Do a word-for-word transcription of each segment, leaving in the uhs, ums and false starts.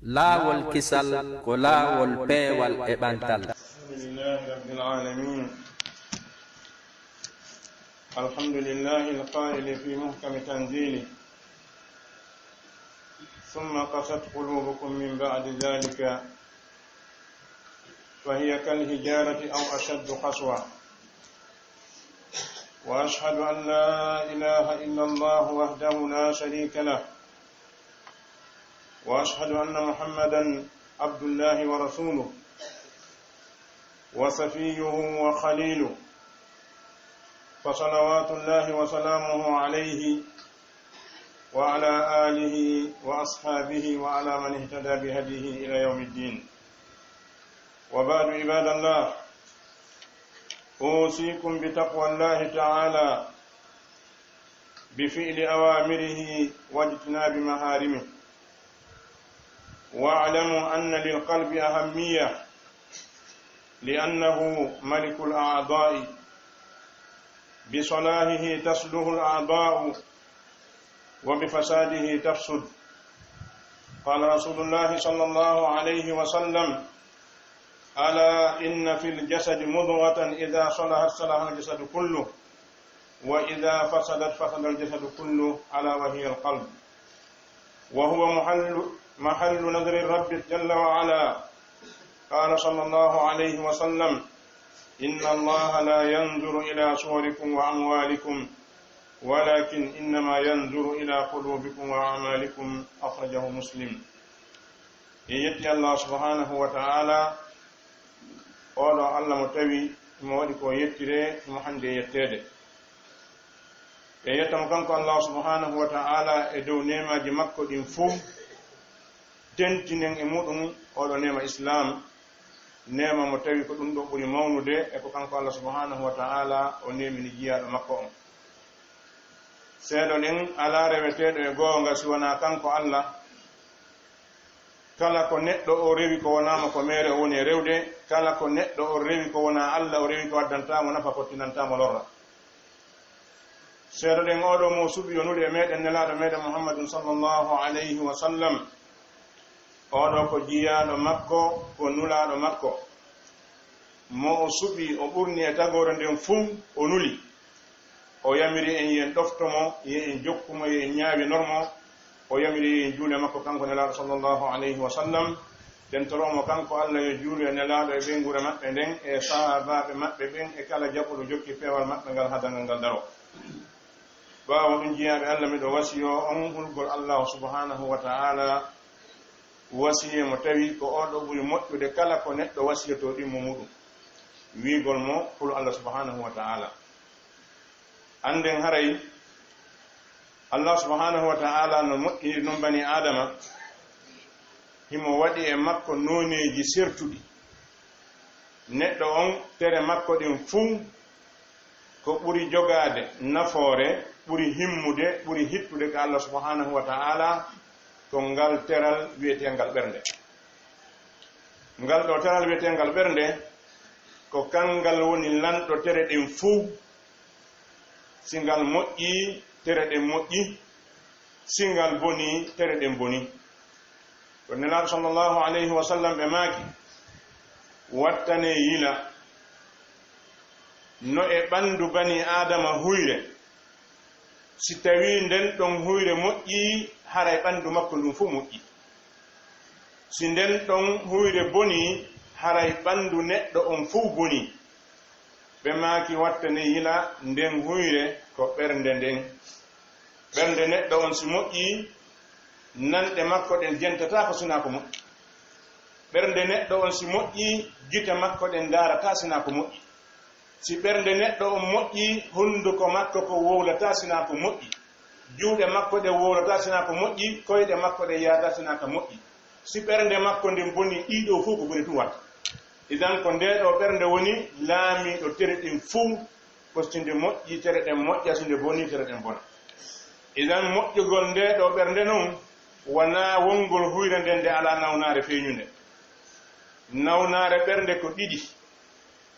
Laawol kisal ko laawol peewal e ɓantal. الحمد لله رب العالمين. الحمد لله القائل في محكم تنزيله: "ثم قست قلوبكم من بعد ذلك فهي كالحجارة أو أشد قسوة". وأشهد أن لا إله إلا الله وحده لا شريك له، وأشهد أن محمدا عبد الله ورسوله وصفيه وخليله، فصلوات الله وسلامه عليه وعلى آله وأصحابه وعلى من اهتدى بهديه إلى يوم الدين. وبعد، عباد الله، أوصيكم بتقوى الله تعالى بفعل أوامره واجتناب محارمه. واعلموا أن للقلب أهمية، لأنه ملك الأعضاء، بصلاحه تصلح الأعضاء، وبفساده تفسد. قال رسول الله صلى الله عليه وسلم: "ألا إن في الجسد مضغة إذا صلحت صلح الجسد كله، وإذا فسدت فسد الجسد كله، ألا وهي القلب، وهو محل، محل نظر الرب جل وعلا". قال صلى الله عليه وسلم: "إن الله لا ينظر إلى صوركم وأموالكم، ولكن إنما ينظر إلى قلوبكم وأعمالكم". أخرجه مسلم. En yetti Allah subhanahu wa ta'ala, oɗo Allah mo tawi mo waɗi ko yettire, mo hande yetteede. En yetta mo kanko Allah subhanahu wa ta'ala e dow neemaaji makko ɗin fuu, tentinen e muɗum oɗo neema Islam, neema mo tawi ko ɗum ɗo ɓuri mawnude e ko kanko Allah subhanahu wa ta'ala o neemini jiyaaɗo makko on. Seedo ɗen alaa reweteeɗo e goonga si wonaa kanko Allah. Kala ko neɗɗo o rewi ko wonaa mo ko meere o woni e rewde, kala ko neɗɗo o rewi ko wonaa Allah o rewi ko addantaa mo nafa, fottinantaa mo lorra. Seedo ɗen oɗo mo suɓi o nuli e meɗen nelaaɗo meɗen Muhammadun sallallahu alayhi wa sallam. Oɗo ko jiyaaɗo makko, ko nulaaɗo makko. Mo o suɓi, o ɓurni e tagoore nden fuu, o nuli. O yamiri en yen ɗofto mo, yen jokku mo, yen ñaawinor mo. O yamiri yen juule makko kanko nelaaɗo sallallahu alayhi wa sallam. Den toro mo kanko Allah yo juulu e nelaaɗo e ɓeynguure maɓɓe nden, e sahaabaaɓe maɓɓe ɓen, e kala jaɓuɗo jokki peewal maɓɓe ngal haa dangal ngal daro. Ɓaawo ɗum, jiyaaɓe Allah, miɗo wasiyo on hulgol Allah subhanahu wa ta'ala, wasiye mo tawi ko oɗo ɓuri moƴƴude kala ko neɗɗo wasiyoto ɗimmo muɗum, wiigol mo hulu Allah subhanahu wa ta'ala. Annden haray Allah subhanahu wa ta'ala no moƴƴiniri non bani Aadama, himo waɗi e makko nooneeji sertuɗi. Neɗɗo on, tere makko ɗin fuu, ko ɓuri jogaade nafoore, ɓuri himmude, ɓuri hittude ka Allah subhanahu wa ta'ala, ko ngal teral wi'eteengal ɓernde. Ngal ɗo teral wi'eteengal ɓernde, ko kangal woni lanɗo tere ɗen fuu. Si ngal moƴƴii, tere ɗen moƴƴi. Si ngal bonii, tere ɗen boni. Ko Nelaaɗo sallallahu alayhi wa sallam ɓe maaki, wattane yila, no e ɓanndu bani Aadama huyre, si tawii nden ɗon huyre moƴƴii, haray ɓanndu makko ndun fuu moƴƴii. Si nden ɗon huyre bonii, haray ɓanndu neɗɗo on fuu bonii. Ɓe maaki, wattane yila, nden huyre ko ɓernde nden. Ɓernde neɗɗo on si moƴƴii, nanɗe makko ɗen jentataako sinaa ko moƴƴi. Ɓernde neɗɗo on si moƴƴii, gite makko ɗen ndaarataa sinaa ko moƴƴi. Si ɓernde neɗɗo on moƴƴii, hunnduko makko ko wowlataa sinaa ko moƴƴi. Juuɗe makko ɗen wowlataa sinaa ko moƴƴi, koyɗe makko ɗen yahataa sinaa ko moƴƴi. Si ɓernde makko nden bonii, ɗii ɗoo fow ko bone tun watta. Idan ko ndee ɗoo ɓernde woni laamiiɗo tere ɗen fow, ko si nde moƴƴii tere ɗen moƴƴa, si nde bonii tere ɗen bona. Idan moƴƴugol ndee ɗoo ɓernde non, wanaa wongol huyre nden nde alaa nawnaare feeñunde. Nawnaare ɓernde ko ɗiɗi.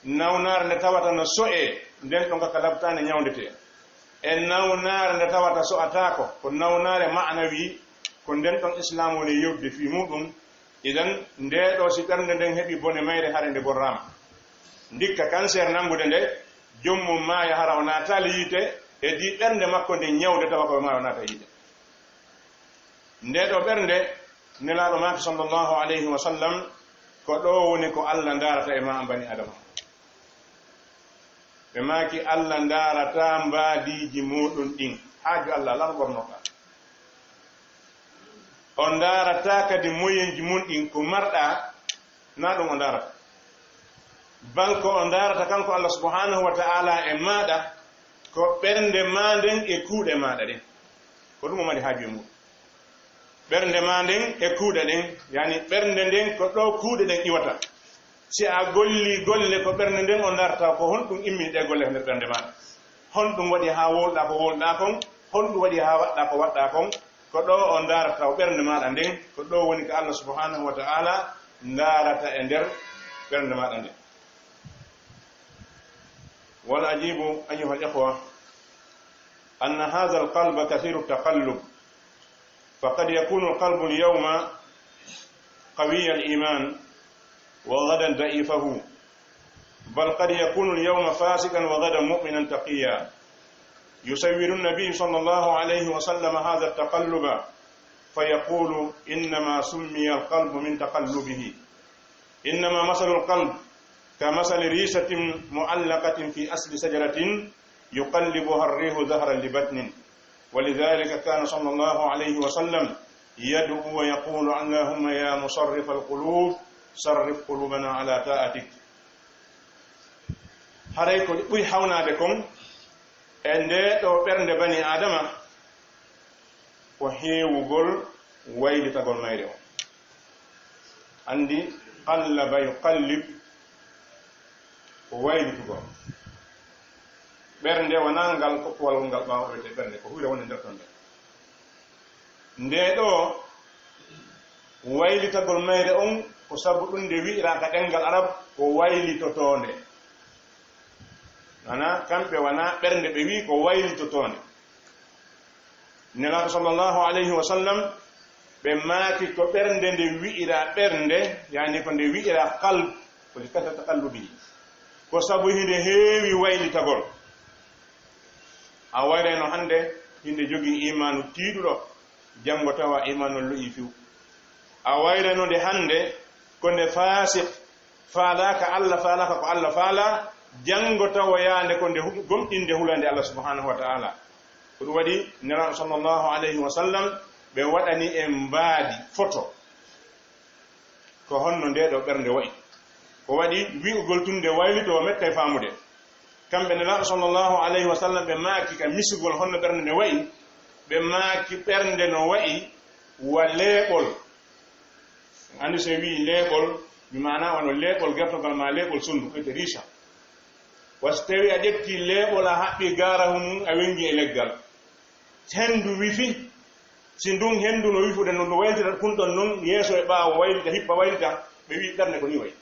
Nawnaare nde tawata no so'ee, nden ɗon ka ka labtaande ñawndetee. E nawnaare nde tawata so'ataako, ko nawnaare ma'anawi, ko nden ɗon Islaam woni yewtude fii muuɗum, Idan, ndee ɗoo, si ɓernde nden heɓi bone mayre, hare nde gorraama. Ndikka cancer nanngude nde, joom mum maaya, hara o naataali yiite, e di ɓernde makko nden ñawde tawa ko maaya o naata yiite. Ndee ɗoo ɓernde, Nelaaɗo maaki, sallallahu alayhi wa sallam, ko ɗoo woni ko Alla ndaarata e ma, an bani Aadama. Ɓe maaki, Alla ndaarataa mbaadiiji muuɗum ɗin. Haaju Alla alaa no ɓornorɗaa. O ndaarataa kadi moyenji mun ɗin, ko marɗaa, na ɗum o ndaarata. Bal ko o ndaarata kanko Alla subhanahu wa ta'ala e maaɗa, ko ɓernde maa nden e kuuɗe maaɗa ɗen. Ko ɗum o mari haaju e muuɗum. Ɓernde maa nden e kuuɗe ɗen, yani ɓernde nden ko ɗo kuuɗe ɗen iwata. Si a golli golle, ko ɓernde nden o ndaarata ko honɗum immini ɗe golle e nder ɓernde maaɗa. Honɗum waɗi haa wowlɗaa ko wowlɗaa kon? Honɗum waɗi haa waɗɗaa ko waɗɗaa kon? Ko ɗo o ndaarata o ɓernde maaɗa nden, ko ɗo woni ko Alla subhanahu wa ta'ala ndaarata e nder ɓernde maaɗa nden. والعجيب أيها الإخوة أن هذا القلب كثير التقلب، فقد يكون القلب اليوم قوي الإيمان وغدا ضعيفه، بل قد يكون اليوم فاسقا وغدا مؤمنا تقيا. يصور النبي صلى الله عليه وسلم هذا التقلب فيقول: إنما سمي القلب من تقلبه. إنما مثل القلب كمثل ريشة معلقة في أصل شجرة يقلبها الريح ظهرا لبطن. ولذلك كان صلى الله عليه وسلم يدعو ويقول: اللهم يا مصرف القلوب صرف قلوبنا على طاعتك. Haray ko ɓuri hawnaade kon e ndee ɗoo ɓernde bani Aadama, ko heewugol waylitagol mayre on. Anndi, qallaba yuqallib, ko waylitugol. Ɓernde wonaa ngal koppuwal ngal ɓaawo wiyetee ɓernde, ko huyre woni nder ton nden. Ndee ɗoo waylitagol mayre on, ko sabu ɗum nde wi'iraaka ɗemngal Arab ko waylitotoonde. Maanaa, kamɓe wonaa ɓernde, ɓe wi'i ko waylitotoonde. Nelaaɗo sallallahu alayhi wa sallam, ɓe maaki ko ɓernde nde wi'iraa ɓernde, yani ko nde wi'iraa qalb, ko li kasrati taqallubihi. Ko sabu hinde heewi waylitagol. A wayrayno hannde hinde jogii imaanu tiiɗuɗo, janngo tawa imaanu on lo'ii few. A wayrayno nde hannde ko nde faasiq, faalaaka Alla, faalaaka ko Alla faalaa, janngo tawoyaande ko nde hu-, gomɗinde hulande Alla subhanahu wa ta'ala. Ko ɗum waɗi Nelaaɗo sallallahu alayhi wa sallam, ɓe waɗani en mbaadi, foto. Ko honno ndee ɗoo ɓernde wa'i? Ko waɗi wi'ugol tun nde waylitoo mettay faamude. Kamɓe Nelaaɗo sallallahu alayhi wa sallam, ɓe maaki ka misugol honno ɓernde nde wa'i, ɓe maaki ɓernde no wa'i wa leeɓol. Anndi, so en wi'i leeɓol, bi maanaa wano leeɓol gertogal maa leeɓol sonndu, ko wiyetee riica. Wa si tawii a ƴettii leeɓol, a haɓɓii gaarahu mum, a wenngi e leggal. Henndu wifi, si ndun henndu no wifude non, no waylitata kun ɗon non, yeeso e ɓaawo waylita, hippa waylita, ɓe wi'i ɓernde ko nii wayi.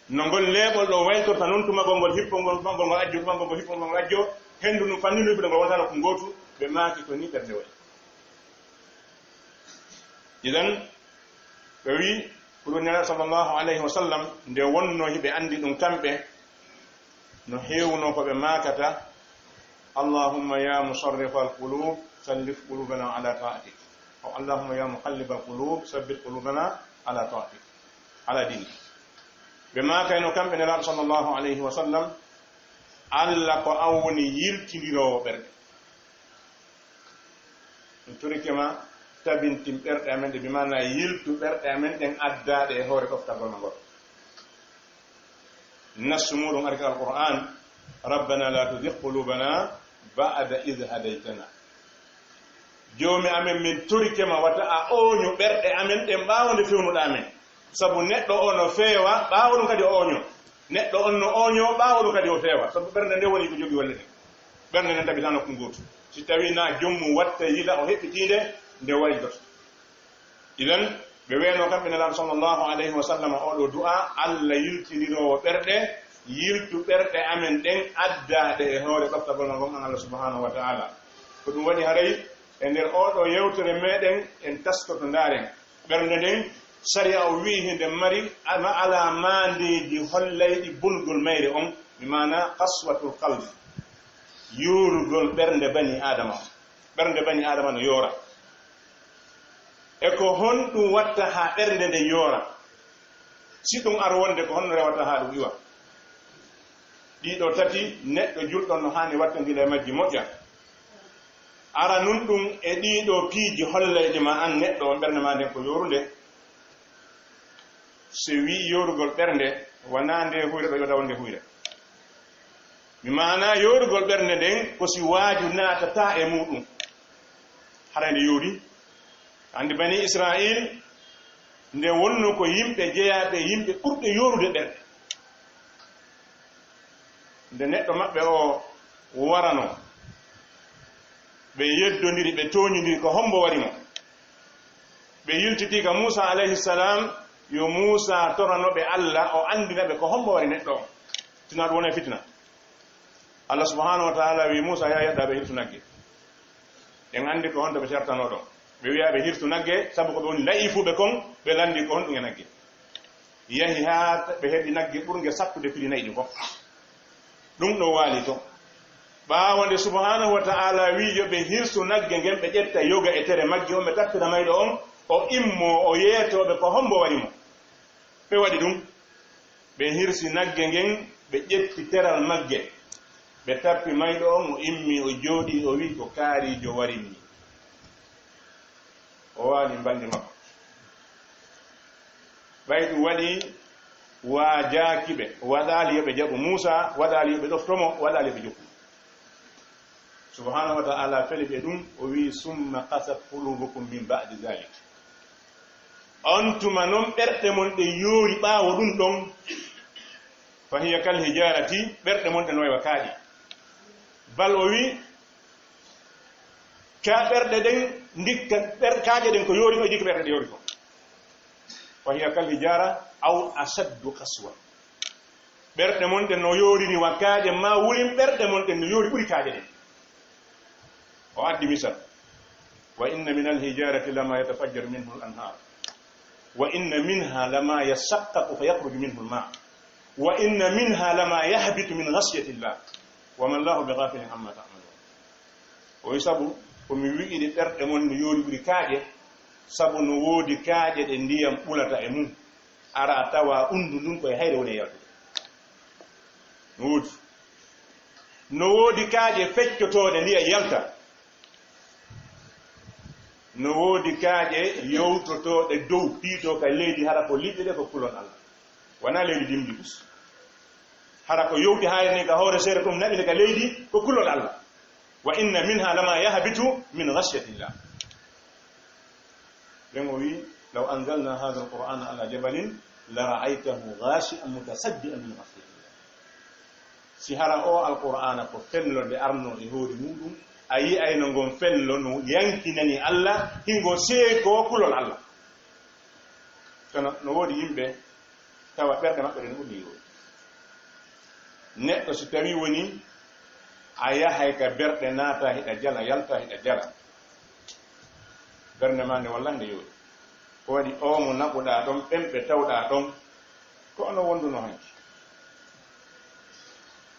No ngol leeɓol ɗoo wayltorta non, tuma ngol ngol hippo, ngol tuma ngol ngol ajjo, tuma ngol ngol hippo, ngol ajjo, henndu ndun fanni no wifude ngol wonata nokku ngootu, ɓe maaki ko nii ɓernde wayi. Idan, ɓe wi'i, ko ɗum Nelaaɗo sallallahu alayhi wa sallam, nde wonnoo hiɓe anndi ɗum kamɓe, no heewunoo ko ɓe maakata, "Allahumma ya musarrifal qulub, sallif qulubana ala ta'atik." Aw, "Allahumma ya muqallibal qulub, sabbit qulubana ala ta'atik, ala dinik." Ɓe maakayno kamɓe Nelaaɗo sallallahu alayhi wa sallam, "Alla, ko an woni yiltindiroowo ɓerɗe." En torike ma, tabintin ɓerɗe amen ɗe, bi maanaa yiltu ɓerɗe amen ɗen addaaɗe e hoore ɗoftagol ma ngol. Nassu muuɗum ari ka Alqur'aan, "Rabbana la tuzigh qulubana ba'da idh hadaytana." Joomi amen, min torike ma, wata a ooño ɓerɗe amen ɗen ɓaawo nde fewnuɗaa men. Sabu neɗɗo o no feewa, ɓaawo ɗum kadi o ooño. Neɗɗo on no ooño, ɓaawo ɗum kadi o feewa. Sabu ɓernde nde woni ko jogii wallete. Ɓernde nden tabitano ko ngootu. Si tawii na joom mum watta yila o heɓɓitiinde, nde wayloto. Idan, ɓe weenoo kamɓe Nelaaɗo sallallahu alayhi wa sallam oo ɗoo du'a, Alla yiltindiroowo ɓerɗe, yiltu ɓerɗe amen ɗen, addaa ɗe e hoore ɗoftagol ma ngon an Alla subhanahu wa ta'ala. Ko ɗum waɗi haray e nder oo ɗoo yewtere meɗen, en taskoto ndaaren. Ɓernde nden, sariya o wi'i hinde mari ama ala maandeeji hollayɗi bonugol mayre on, mi maana qaswatul qalb, yoorugol ɓernde bani Aadama. Ɓernde bani Aadama no yoora. E ko honɗum watta haa ɓernde nden yoora? Si ɗum ar wonde, ko honno rewata haa ɗum iwa? Ɗiɗo tati, neɗɗo julɗo no haani wattondira e majji moƴƴa. Ara nun ɗum e ɗiɗo piiji hollayɗi ma an neɗɗo on ɓernde ma nden ko yoorunde. Si wi'i yoorugol ɓernde, wanaa nde huyre ɗo yota wonde huyre. Mi maana yoorugol ɓernde nden ko si waaju naatata e muuɗum. Hara nde yoori. Andi bani Isra'il, nde wonno ko yimɓe jeyaaɓe, yimɓe ɓurɓe yoorude ɓerɗe. Nde neɗɗo maɓɓe o warano, ɓe yeddondiri, ɓe tooñondiri, ko hombo wari mo? Ɓe yiltitii ka Muusa alayhi salam, yo Muusa torano ɓe Alla, o andina ɓe ko hombo wari neɗɗo on. Tinaa ɗum wona fitina. Alla subhanahu wa ta'ala wi Muusa, "Ya, yedda ɓe hirtu nagge." En andi ko honto ɓe sertano ɗon. Ɓe wi'a ɓe hirtu nagge, sabu ko ɓe woni la'ifuɓe kon, ɓe landi ko honɗum e nagge. Yahi haa ɓe heɓi nagge ɓurnge sappude pili nayi ɗin fof. Ɗum ɗo waali to. Ɓaawo nde subhanahu wa ta'ala wi yo ɓe hirsu nagge ngen, ɓe ƴetta yoga e tere magge on, ɓe tappira mayɗo on, o immo, o yeetoo ɓe ko hombo wari mo. Ɓe waɗi ɗum. Ɓe hirsi nagge ngen, ɓe ƴetti teral magge. Ɓe tappi mayɗo on, o immi, o jooɗi, o wi, "Ko kaarijo warimmi." O waali mbalndi makko. Ɓay ɗum waɗi, waajaaki ɓe, waɗaali yo ɓe jaɓu Muusa, waɗaali yo ɓe ɗofto mo, waɗaali yo ɓe jokku. Subhanahu wa ta'ala feli ɓe ɗum, o wi, "Summa qasat qulubukum min ba'di dhalik." On tuma non ɓerɗe mon ɗe yoori ɓaawo ɗum ɗon. "Fa hiya kal hijarati", ɓerɗe mon ɗe no way wa kaaƴe. Bal o wi, ka ɓerɗe ɗen, ndikka ɓer-, kaaƴe ɗen ko yoori ko, ndikka ɓerɗe ɗe yoori ko. "Fa hiya kal hijara aw ashaddu qaswa." Ɓerɗe mon ɗen no yooriri wa kaaƴe, ma wurin ɓerɗe mon ɗen no yoori ɓuri kaaƴe ɗen. O addi misal. "Wa inna min al hijarati lama yatafajjaru minhu al anhar. Wa inna minha lama yashaqqaqu fa yakhruju minhu al ma. Wa inna minha lama yahbitu min khashyati llah. Wa ma Allahu bi ghafilin amma ta'malun." O wi, "Sabu ko mi wi'iri ɓerɗe mon no yoori ɓuri kaaƴe, sabu no woodi kaaƴe ɗe ndiyam ɓulata e mum. Ara a tawa ɓundu ndun ko e hayre woni e yaltude." No woodi. No woodi kaaƴe feccotooɗe ndiyam yalta. No woodi kaaƴe yowtotooɗe dow, piitoo ka leydi, hara ko liɗɗi ɗe ko kulol Alla. Wanaa leydi dimndi dus. Hara ko yowti haayre ni ka hoore seere ɗum naɓi nde ka leydi ko kulol Alla. "Wa inna minha lama yahbitu min khashyati llah." Ɓen o wi, "Law anzalna hadha al-Qur'ana ala jabalin la ra'aytahu khashi'an mutasaddian min khashyati llah." Si hara o Alqur'aana ko fello nde arno e hoore muuɗum, a yi'ayno ngon fello no yankinani Alla, hingo seekoo kulol Alla. Kono no woodi yimɓe tawa ɓerɗe maɓɓe ɗen ɓuri yoori. Neɗɗo si tawii woni a yahay ka berɗe naata hiɗa jala, yalta hiɗa jala, ɓernde maa nde wallande yoori. Ko waɗi oo mo naɓuɗaa ɗon, ɓen ɓe tawɗaa ɗon, ko ono wonduno hanki?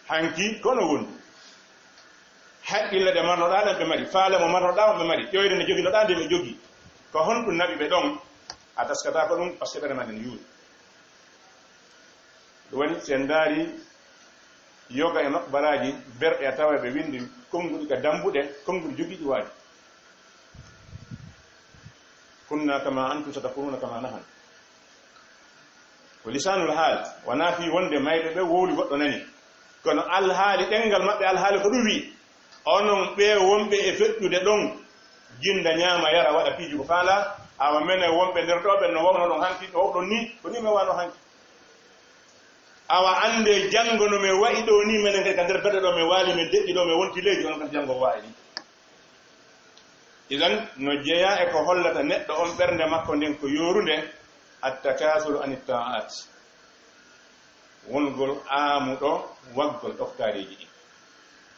Hanki ko ono wondu? Haqqille ɗe marnoɗaa ɗen ɓe mari, faale mo marnoɗaa on ɓe mari, ƴoyre nde joginoɗaa nde ɓe jogi. Ko honɗum naɓi ɓe ɗon? A taskataa ko ɗum, par ce que ɓernde maa nden yuuri. Ɗum waɗi, si en ndaari yoga e makbaraaji, berɗe a taway ɓe winndi konnguɗi ka dambuɗe, konnguɗi jogiiɗi waaju. "Kunna kama antum, satakununa kama nahnu." Ko lisaanul haal, wanaa fii wonde mayɓe ɓe wowli goɗɗo nani. Kono alhaali, ɗenngal maɓɓe alhaali ko ɗum wi'i. Onon ɓee wonɓe e feƴƴude ɗon, jinnda, ñaama, yara, waɗa piiji ko faalaa, awa menen wonɓe nder ɗoo ɓen no wawnoɗon hanki, no wawɗon nii, ko nii men wano hanki. Awa anndee janngo no men wa'i ɗoo nii, menen kadi ka nder berɗe ɗoo men waali, men deƴƴi ɗoo, men wonti leydi, onon kadi janngo wa'i nii. Idan, no jeyaa e ko hollata neɗɗo on ɓernde makko nden ko yoorunde, at-takaasulu anit taa'aat. Wongol aamuɗo waggol ɗoftaariiji ɗin.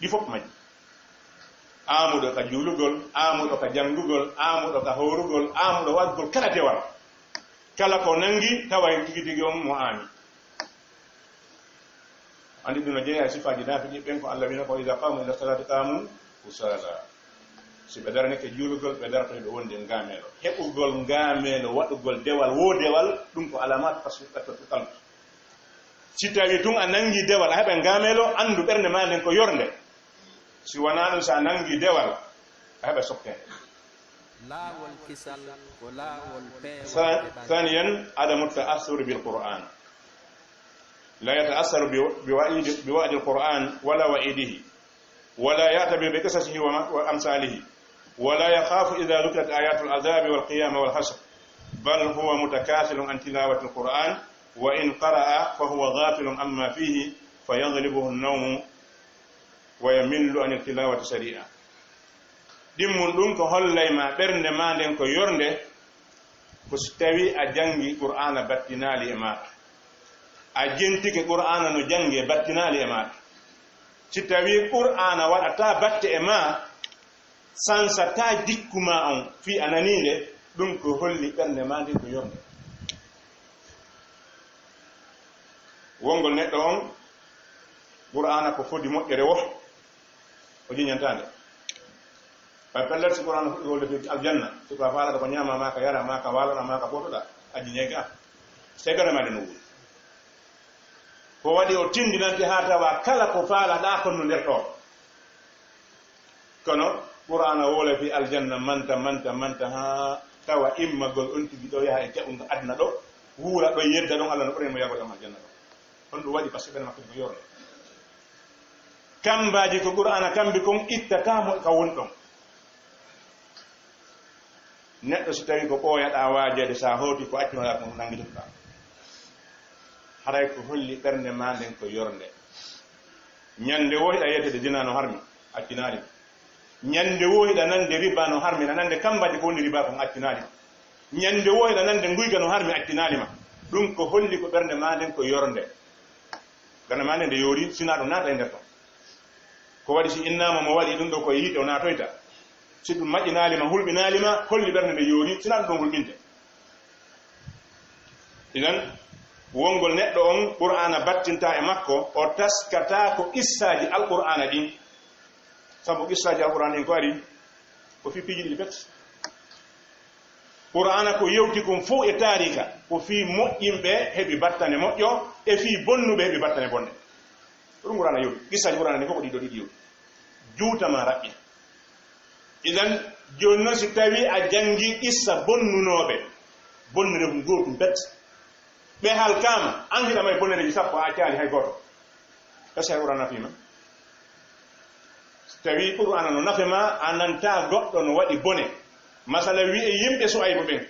Ɗi fof majji. Aamuɗo ka juulugol, aamuɗo ka janngugol, aamuɗo ka hoorugol, aamuɗo waggol kala dewal. Kala ko nanngi, tawa en tigi tigi on mo aami. Anndi ɗum no jeyaa e sifaaji naafiqi ɓen, ko Allah wino ko, "Iza qamu ila salati qamu kusala." Si ɓe daranike juulugol, ɓe daratoy ɓe wondi e ngaameelo. Heɓugol ngaameelo, waɗugol dewal, wo dewal, ɗum ko alaamaatu tasdiq, tasdiq qalbi. Si tawi tun a nanngi dewal, a heɓa ngaameelo, anndu ɓernde maa nden ko yornde. Si wanaa ɗum, si a nanngi dewal, a heɓa sokkeende. Laawol kisal ko laawol peewal. Sa-, e ɓandu. Thaniyan, adamu ta'assur bil Qur'an. La yata'assaru bi, bi wa'idi, bi wa'di al Qur'an wala wa'idihi. Wala ya'tabiru bi qisasihi wa ma, wa amsalihi. Wala yakhafu idha dhukirat ayatul adhabi wal qiyamah wal hashr. Bal huwa mutakasilun an tilawati al Qur'an. Wa in qara'a fa huwa ghafilun amma fihi. Fa yaghlibuhu an-nawmu. Wa yamillu an tilawati sari'a. Ɗimmun ɗum ko hollay ma ɓernde maa nden ko yornde, ko si tawii a janngi Qur'aana battinaali e maa, a jentike Qur'aana no janngee battinaali e maa. Si tawii Qur'aana waɗataa batte e maa, sansataa jikku maa on fii a nanii nde, ɗum ko holli ɓernde maa nden ko yornde. Wongol neɗɗo on, Qur'aana ko fodi moƴƴere wo, o jiñantaa nde. Ɓay pellet, si Qur'aana fuɗɗi ko le fi aljanna, si ko a faalata ko ñaama, maa ka yara, maa ka waalora, maa ka footoɗa, a jiñay ka. Sey ɓernde maa nde no wuuri. Ko waɗi o tindinante haa tawa kala ko faalaɗaa kon no nder ɗoo. Kono Qur'aana woola fi aljanna manta, manta, manta, haa tawa immagol on tigi ɗo yaha e jaɓunga aduna ɗo, wuura ɗo, yedda ɗon, Allah no ɓuri mo yahgol ɗon aljanna ɗon. On ɗum waɗi, parce que ɓen makko ko yornde. Kambaaji ko Qur'aana kambi kon ittataa mo ka woni ɗon. Neɗɗo si tawi ko ɓooyaɗaa waajeede, sa hooti ko accinoɗaa kon nanngitotoɗaa. Haray ko holli ɓernde maa nden ko yornde. Ñande woo hiɗa yettede zina no harmi, accinaali ma. Ñande woo hiɗa nande riba no harmi, hiɗa nande kambaaji ko woni riba kon, accinaali ma. Ñande woo hiɗa nande nguyga no harmi, accinaali ma. Ɗum ko holli ko ɓernde maa nden ko yornde. Ɓernde maa nden nde yoori, sinaa ɗum naata e nder ton. Ko waɗi si innaama mo waɗi ɗum ɗo ko e yiite o naatoyta. Si ɗum maƴƴinaali ma, hulɓinaali ma, holli ɓernde nde yoori, sinaa ɗum ɗon hulɓinte. Idan, wongol neɗɗo on Qur'aana battinta e makko, o taskataa ko qissaaji Alqur'aana ɗin. Sabu qissaaji Alqur'aana ɗin ko ari, ko fii piiji ɗiɗi pet. Qur'aana ko yewti kon fow e taarika, ko fii moƴƴinɓe heɓi battane moƴƴo, e fii bonnuɓe heɓi battane bonɗe. Ko ɗum Qur'aana yewti. Qissaaji Qur'aana ɗin fow ko ɗiɗo ɗiɗi yewti. Juuta ma raɓɓi. Idan, jooni noon si tawii a janngii qissa bonnunooɓe, bonnere ko gootum pet. Ɓe halkaama, an hiɗa may bonnereeji sappo, a accaali hay gooto. Est-ce que Qur'aana nafii ma? Si tawii Qur'aana no nafe ma, a nanta goɗɗo no waɗi bone. Masala, wi'e yimɓe Su'aybu ɓen.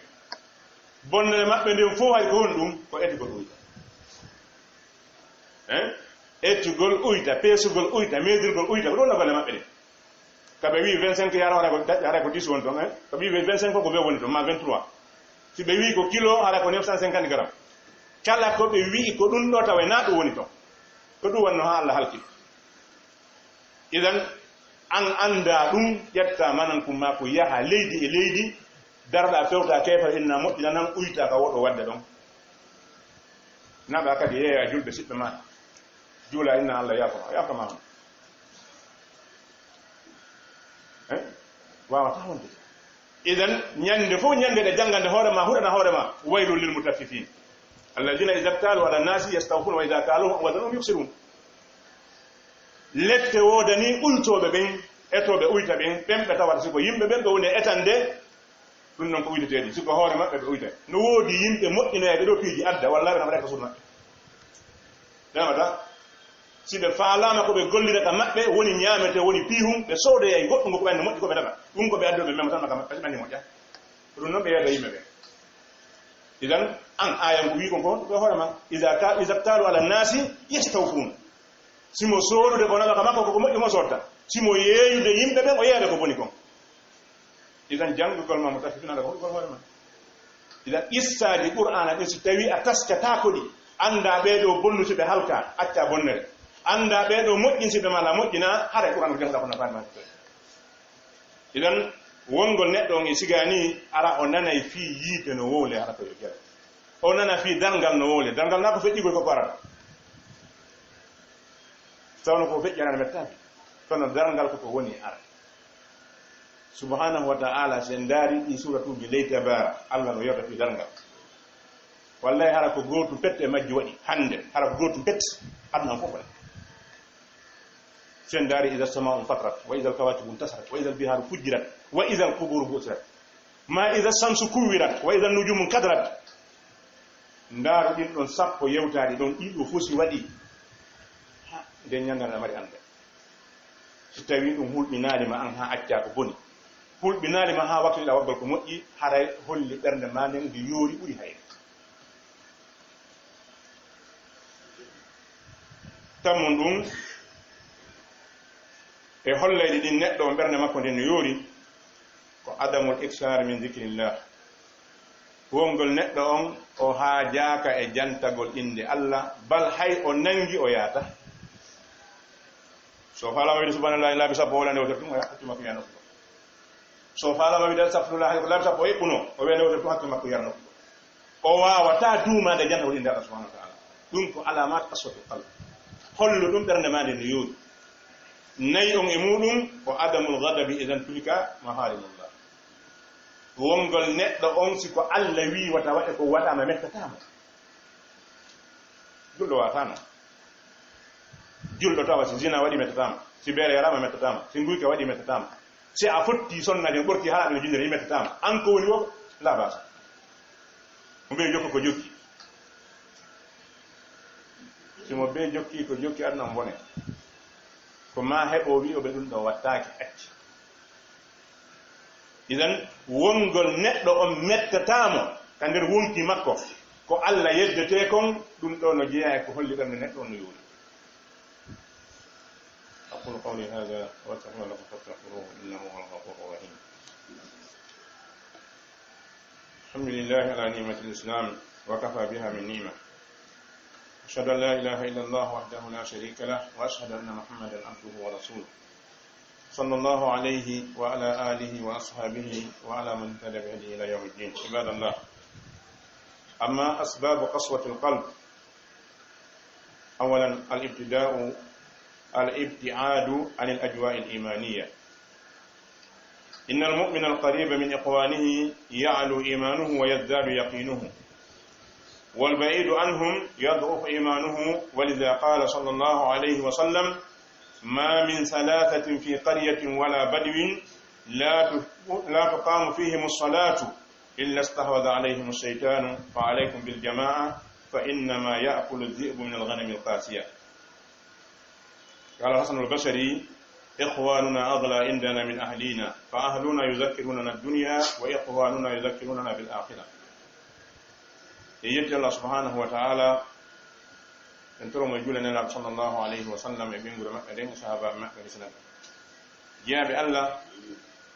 Bonnere maɓɓe nden fow hay ko honɗum? Ko etugol uyta. Hein? Etugol uyta, peesugol uyta, meedirgol uyta, ko ɗum woni golle maɓɓe ɗen. Ka ɓe wi'i vingt-cinq yaro, haray ko, haray ko dix woni ton, hein? Ka ɓe wi'i vingt-cinq ko vingt woni ton, ma vingt-trois. Si ɓe wi'i ko kilo, haray ko neuf cent cinquante grammes. Kala ko ɓe wi'i ko ɗum ɗo tawa na ɗum woni ton. Ko ɗum wonno haa Allah halki. Idan, an anndaa ɗum, ƴettaa manankum maa ko yaha leydi e leydi, darɗaa fewtaa keefal, inna moƴƴina nan, uytaa ka woɗo waɗde ɗon. Naɓaa kadi yeeyaa julɓe siɓɓe maa, juulaa, inna Allah yaafo maa, yaafo maa on. Eh? Waawataa wonde. Idan, ñande fof ñande ɗe janngande hoore maa, huɗana hoore maa, "Waylun lil mutaffifin. Alladina iza ktalu ala nasi yastawfun wa iza kaluhum aw wazanuhum yukhsirun." Lette woodanii uytooɓe ɓen, etooɓe uyta ɓen, ɓen ɓe tawata si ko yimɓe ɓen ɓe woni e etande, ɗum noon ko uyteteeɗi, si ko hoore maɓɓe ɓe uyta. No woodi yimɓe moƴƴinoyaaɓe ɗo piiji adda, wallaahi ɓe no mbaɗa ka suudu maɓɓe. Ɓe namata, si ɓe faalaama ko ɓe gollirata maɓɓe, woni ñaamete, woni piihum, ɓe soodoyay goɗɗum ko ɓen no moƴƴi ko ɓe naɓa. Ɗum ko ɓe addi o ɓe memata ma ka maɓɓe, si ɓe anndi moƴƴa. Ko ɗum noon ɓe yeeyata yimɓe ɓe. Idan, an aayan ko wii kon ko honɗum ko e hoore ma. Iza ka, iza ktalu ala nasi yastawfun. Si mo soodude ko naɓa ka makko, ko ko moƴƴi mo sootta. Si mo yeeyude yimɓe ɓen, o yeeyata ko boni kon. Idan, janngugol ma mo tafi finata ko honɗum ko e hoore ma. Idan, qissaaji Qur'aana ɗin, si tawii a taskataako ɗi, anndaa ɓee ɗoo bonnuɓe ɓe halkaa, accaa bonnere. Anndaa ɓee ɗoo moƴƴinsiɓe ma alaa moƴƴinaa, haray Qur'aana ko jannguɗaa ko nafaani ma. Idan, wongol neɗɗo on e sigaa nii, ara o nanay fii yiite no wowle, hara ko yo jere. O nana fii darngal no wowle. Darngal naa ko feƴƴigol ko ko arata. Tawno ko feƴƴi ana mettaaki. Kono darngal ko ko woni ara. Subhanahu wa ta'ala, si en ndaari ɗi suuratuuji ley Tabaara, Allah no yewta fii darngal. Wallahi, hara ko gootum pet e majji waɗi hannde, hara ko gootum pet aduna on fof waɗi. Si en ndaari, "Iza samaa'u fatarat, wa iza al-kawaakibu intasarat, wa iza al-bihaaru fujjirat, wa iza al-qubuuru bu'sirat, ma iza shamsu kuwwirat, wa iza an-nujuumu inqadarat." Ndaaru ɗin ɗon sappo yewtaaɗi ɗon, ɗiɗo fof si waɗi, ha, nden ñannde a mari annde. Si tawii ɗum hulɓinaali ma an haa accaa ko boni, hulɓinaali ma haa wakkiloɗaa waɗgol ko moƴƴi, haray holli ɓernde maa nden nde yoori ɓuri hayre. Tammun ɗum e hollayɗi ɗin neɗɗo on ɓernde makko nden no yoori, ko adamul iksaar min zikrillah. Wongol neɗɗo on o haajaaka e jantagol innde Allah, bal hay o nangi o yaata. So faalaama wiide subhanallahi laabi sappo, o wona nde wotoro tun, o yaha accu makko yaha nokku. So faalaama wiide astagfirullah, hay ko laabi sappo o eɓɓuno, o wiya nde wotoro tun hakke makko yaha nokku. O waawataa duumaade jantagol innde Allah subhanahu wa ta'ala. Ɗum ko alaamat qaswatul qalb. Hollo ɗum ɓernde maa nde no yoori. Nayi on e muɗum ko adamul ghadabi idan tuhika maharimullah. Wongol neɗɗo on, si ko Allah wii wata waɗe, ko waɗaama, mettataa mo. Julɗo waawata non. Julɗo tawa si zina waɗi, mettataa mo. Si beere yaraama, mettataa mo. Si nguyka waɗi, mettataa mo. Si a fotti sonnaajo, ɓorti haraaɓe no jinnere, mettataa mo. An ko woni wo, laa basa. Mo ɓe jokko ko jokki. Si mo ɓe jokki ko jokki, aduna on bone. Ko maa heɓo wi'o ɓe ɗum ɗo wattaaki, acci. Idan, wongol neɗɗo on mettataa mo ka nder wonki makko, ko Allah yeddetee kon, ɗum ɗo no jeyaa e ko holli ɓernde neɗɗo on no yoori. أقول قولي هذا وأستغفر الله لكم فاستغفروه إنه هو الغفور الرحيم. الحمد لله على نعمة الإسلام وكفى بها من نعمة. أشهد أن لا إله إلا الله وحده لا شريك له وأشهد أن محمدا عبده ورسوله. صلى الله عليه وعلى آله وأصحابه وعلى من اهتدى بهديه إلى يوم الدين. عباد الله، أما أسباب قسوة القلب، أولا الابتداء، الابتعاد عن الأجواء الإيمانية. إن المؤمن القريب من إخوانه يعلو إيمانه ويزداد يقينه، والبعيد عنهم يضعف إيمانه، ولذا قال صلى الله عليه وسلم: ما من ثلاثة في قرية ولا بدو لا ت-، لا تقام فيهم الصلاة إلا استحوذ عليهم الشيطان، فعليكم بالجماعة، فإنما يأكل الذئب من الغنم القاسية. قال الحسن البصري: إخواننا أغلى عندنا من أهلينا، فأهلنا يذكروننا الدنيا، وإخواننا يذكروننا بالآخرة. E yetti Allah subhanahu wa ta'ala, en toro mo e juule Nelaaɗo sallallahu alayhi wa sallam e ɓeynguure maɓɓe nden e sahaabaaɓe maɓɓe, hisanaɓe. Jeyaaɓe Allah,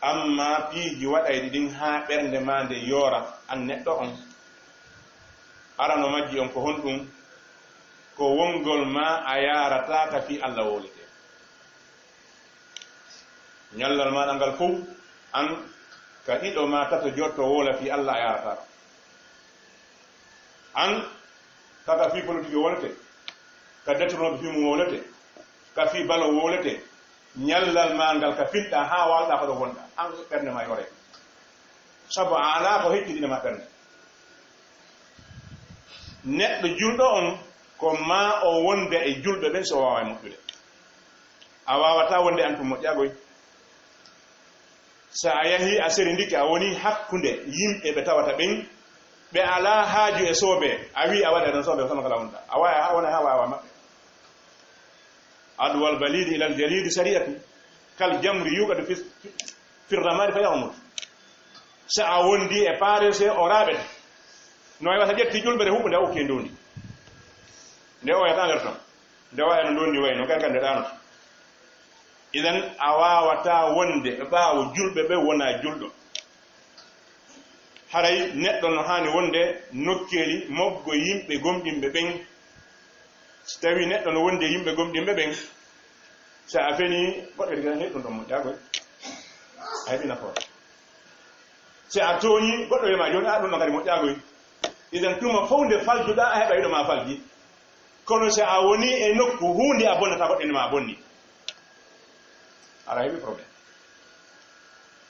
amma piiji waɗayɗi ɗin haa ɓernde maa nde yoora, an neɗɗo on, arano majji on ko honɗum? Ko wongol maa a yaarataaka fii Allah wowletee. Ñallal maaɗa ngal fow, an ka ɗiɗo maa tato jotto wowla fii Allah a yaarataaka. An kaka fii politique wowletee, ka détournooɓe fii mum wowletee, ka fii balo wowletee, ñallal maa ngal ka finɗaa haa waalɗaa ko ɗo wonɗaa, an ɓernde maa yooree. Sabu a alaa ko heccindina ma ɓernde. Neɗɗo julɗo on, ko maa o wonda e julɓe ɓen si o waawaa e moƴƴude. A waawataa wonde an tun moƴƴaagoy. So a yahii a serindike, a wonii hakkunde yimɓe ɓe tawata ɓen, ɓe alaa haaju e soobee, a wii a waɗa ɗon soobee, ko sama kala wonɗaa. A waawaa, a wona haa waawaa maɓɓe. Adwal balidi ilal jalidi sari'atu, kal jamri yuqadu fi, fi ramadi fa yahmud. So a wondi e paarese, o raaɓete. No wayi wata ƴetti ƴulɓere huɓɓunde, a ukki e ndondi. Nde o yata nder ton. Nde wayi no ndondi wayi, no gargande ɗaanoto. Idan, a waawataa wonde e ɓaawo julɓe ɓe wonaa julɗo. Haray neɗɗo no haani wonde nokkeeli moggo yimɓe gomɗinɓe ɓen. Si tawii neɗɗo no wondi e yimɓe gomɗinɓe ɓen, si a fenii, goɗɗo wi'a, "Hey, ɗum ɗon moƴƴaagoy. A heɓii nafoore." Si a tooñii, goɗɗo wi'a ma, "Jooni, a, ɗum ɗon kadi moƴƴaagoy." Idan tuma fof nde faljuɗaa, a heɓa hiɗo ma falji. Kono si a woni e nokku huunde a bonnata goɗɗo, ene ma bonni. Aɗa heɓi problème.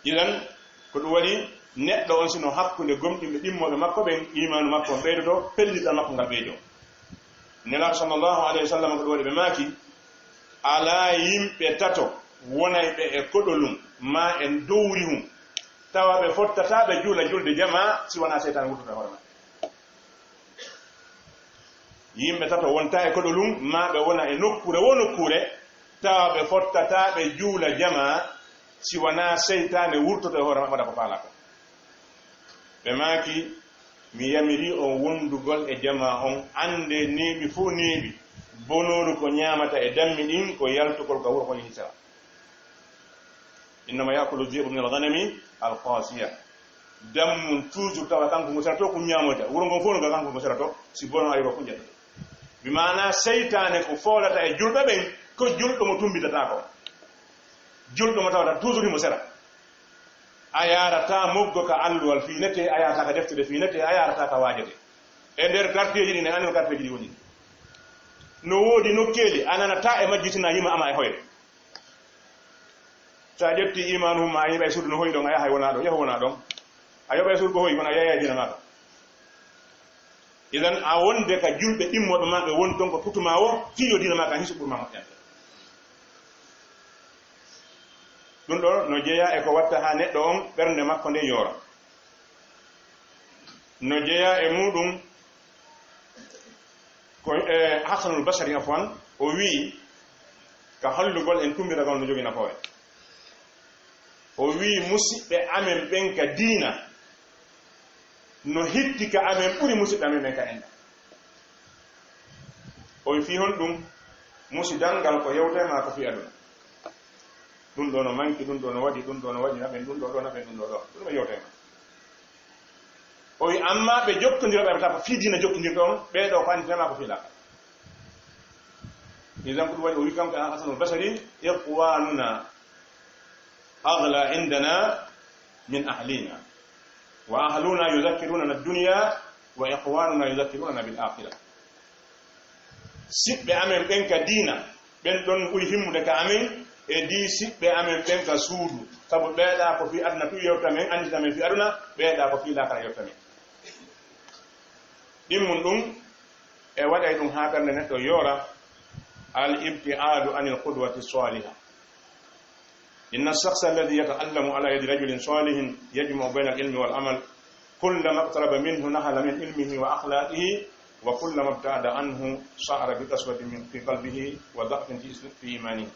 Idan, ko ɗum waɗi neɗɗo on sino hakkunde gomɗinɓe ɗimmoɓe makko ɓen, imaanu makko on ɓeydoto, pellitɗal makko ngal ɓeydo. Nelaaɗo sallallahu alayhi wa sallam ko ɗum waɗi ɓe maaki, alaa yimɓe tato wonayɓe e koɗolum maa e dowri hum, tawa ɓe fottataa ɓe juula julde jamaa si wanaa seytaane wurtoto e hoore maɓɓe. Yimɓe tato wonta e koɗolum, maa ɓe wona e nokkuure wo nokkuure, tawa ɓe fottataa ɓe juula jamaa, si wanaa seytaane wurtoto e hoore maɓɓe waɗa ko faalaa kon. Ɓe maaki, mi yamiri on wondugol e jamaa on, annde neeɓi fof neeɓi, bonooru ko ñaamata e dammi ɗin, ko yaltugol ka wuro kon yehi sera. Innama yakulu dhi'bu min al-ghanami al-qasiya. Dammun toujours tawa kanko ngu sera to, ko ñaamoyta. Wuro ngon fof no kanko ngu sera to, si bono ari ko ƴetta. Bi maana seytaane ko foolata e julɓe ɓen, ko julɗo mo tumbitata ko. Julɗo mo tawata toujours himo sera. A yaarata moggo ka alluwal fii nete, a yaarata ka deftere fii nete, a yaarata ka waajete. E nder karteeji ɗi, ne anndi no karteeji ɗi woni. No woodi nokkeeli, a nanata e majji sina yima ama e hoyre. So a ƴetti imaanu ma, a yiɓay suudu no hoyi ɗon, a yahay wona ɗon, yahu wona ɗon. A yoɓay suudu ko hoyi, kono a yeeyay diina maaka. Idan a wonde ka julɓe ɗimmoɓe ma ɓe woni ton ko tutuma o, fii yo diina maaka hisu ɓurma moƴƴande. Ɗum ɗo no jeyaa e ko watta haa neɗɗo on ɓernde makko nde yoora. No jeyaa e muuɗum ko, e, Hasanul Basari, afwan, o wi'i, ka hollugol en tumbitagol no jogii nafoore. O wi'i, musiɓɓe amen ɓen ka diina, no hitti ka amen ɓuri musiɓɓe amen ɓen ka enɗam. O wi'i, fii honɗum? Musidal ngal ko yewtee maa ko fii aduna. Ɗum ɗo no manki, ɗum ɗo no waɗi, ɗum ɗo no waɗi, naɓen ɗum ɗo ɗo, naɓen ɗum ɗo ɗo. Ɗum ɗo yewtee maa. O wi'i, amma ɓe jokkondirooɓe ɓe tawa ko fii diina jokkondirɗo on, ɓee ɗoo ko annditee maa ko fii laakara. Idan ko ɗum waɗi o wi'i kanko Hasanul Basari, ikhwanuna aghla indana min ahlina. Wa ahluna yudhakkiruna ad-dunya, wa ikhwanuna yudhakkiruna bil akhirah. Siɓɓe amen ɓen ka diina, ɓen ɗon ɓuri himmude ka amen, e dii siɓɓe amen ɓen ka suudu. Sabu ɓeeɗa ko fii aduna tun yewta men, anndita men fii aduna, ɓeeɗa ko fii laakara yewta men. Ɗimmun ɗum, e waɗay ɗum haa ɓernde neɗɗo yoora, al-ibti'adu anil qudwati saliha. إن الشخص الذي يتعلم على يد رجل صالح يجمع بين العلم والعمل كلما اقترب منه نهل من علمه وأخلاقه وكلما ابتعد عنه شعر بقسوة في قلبه وضعف في إيمانه.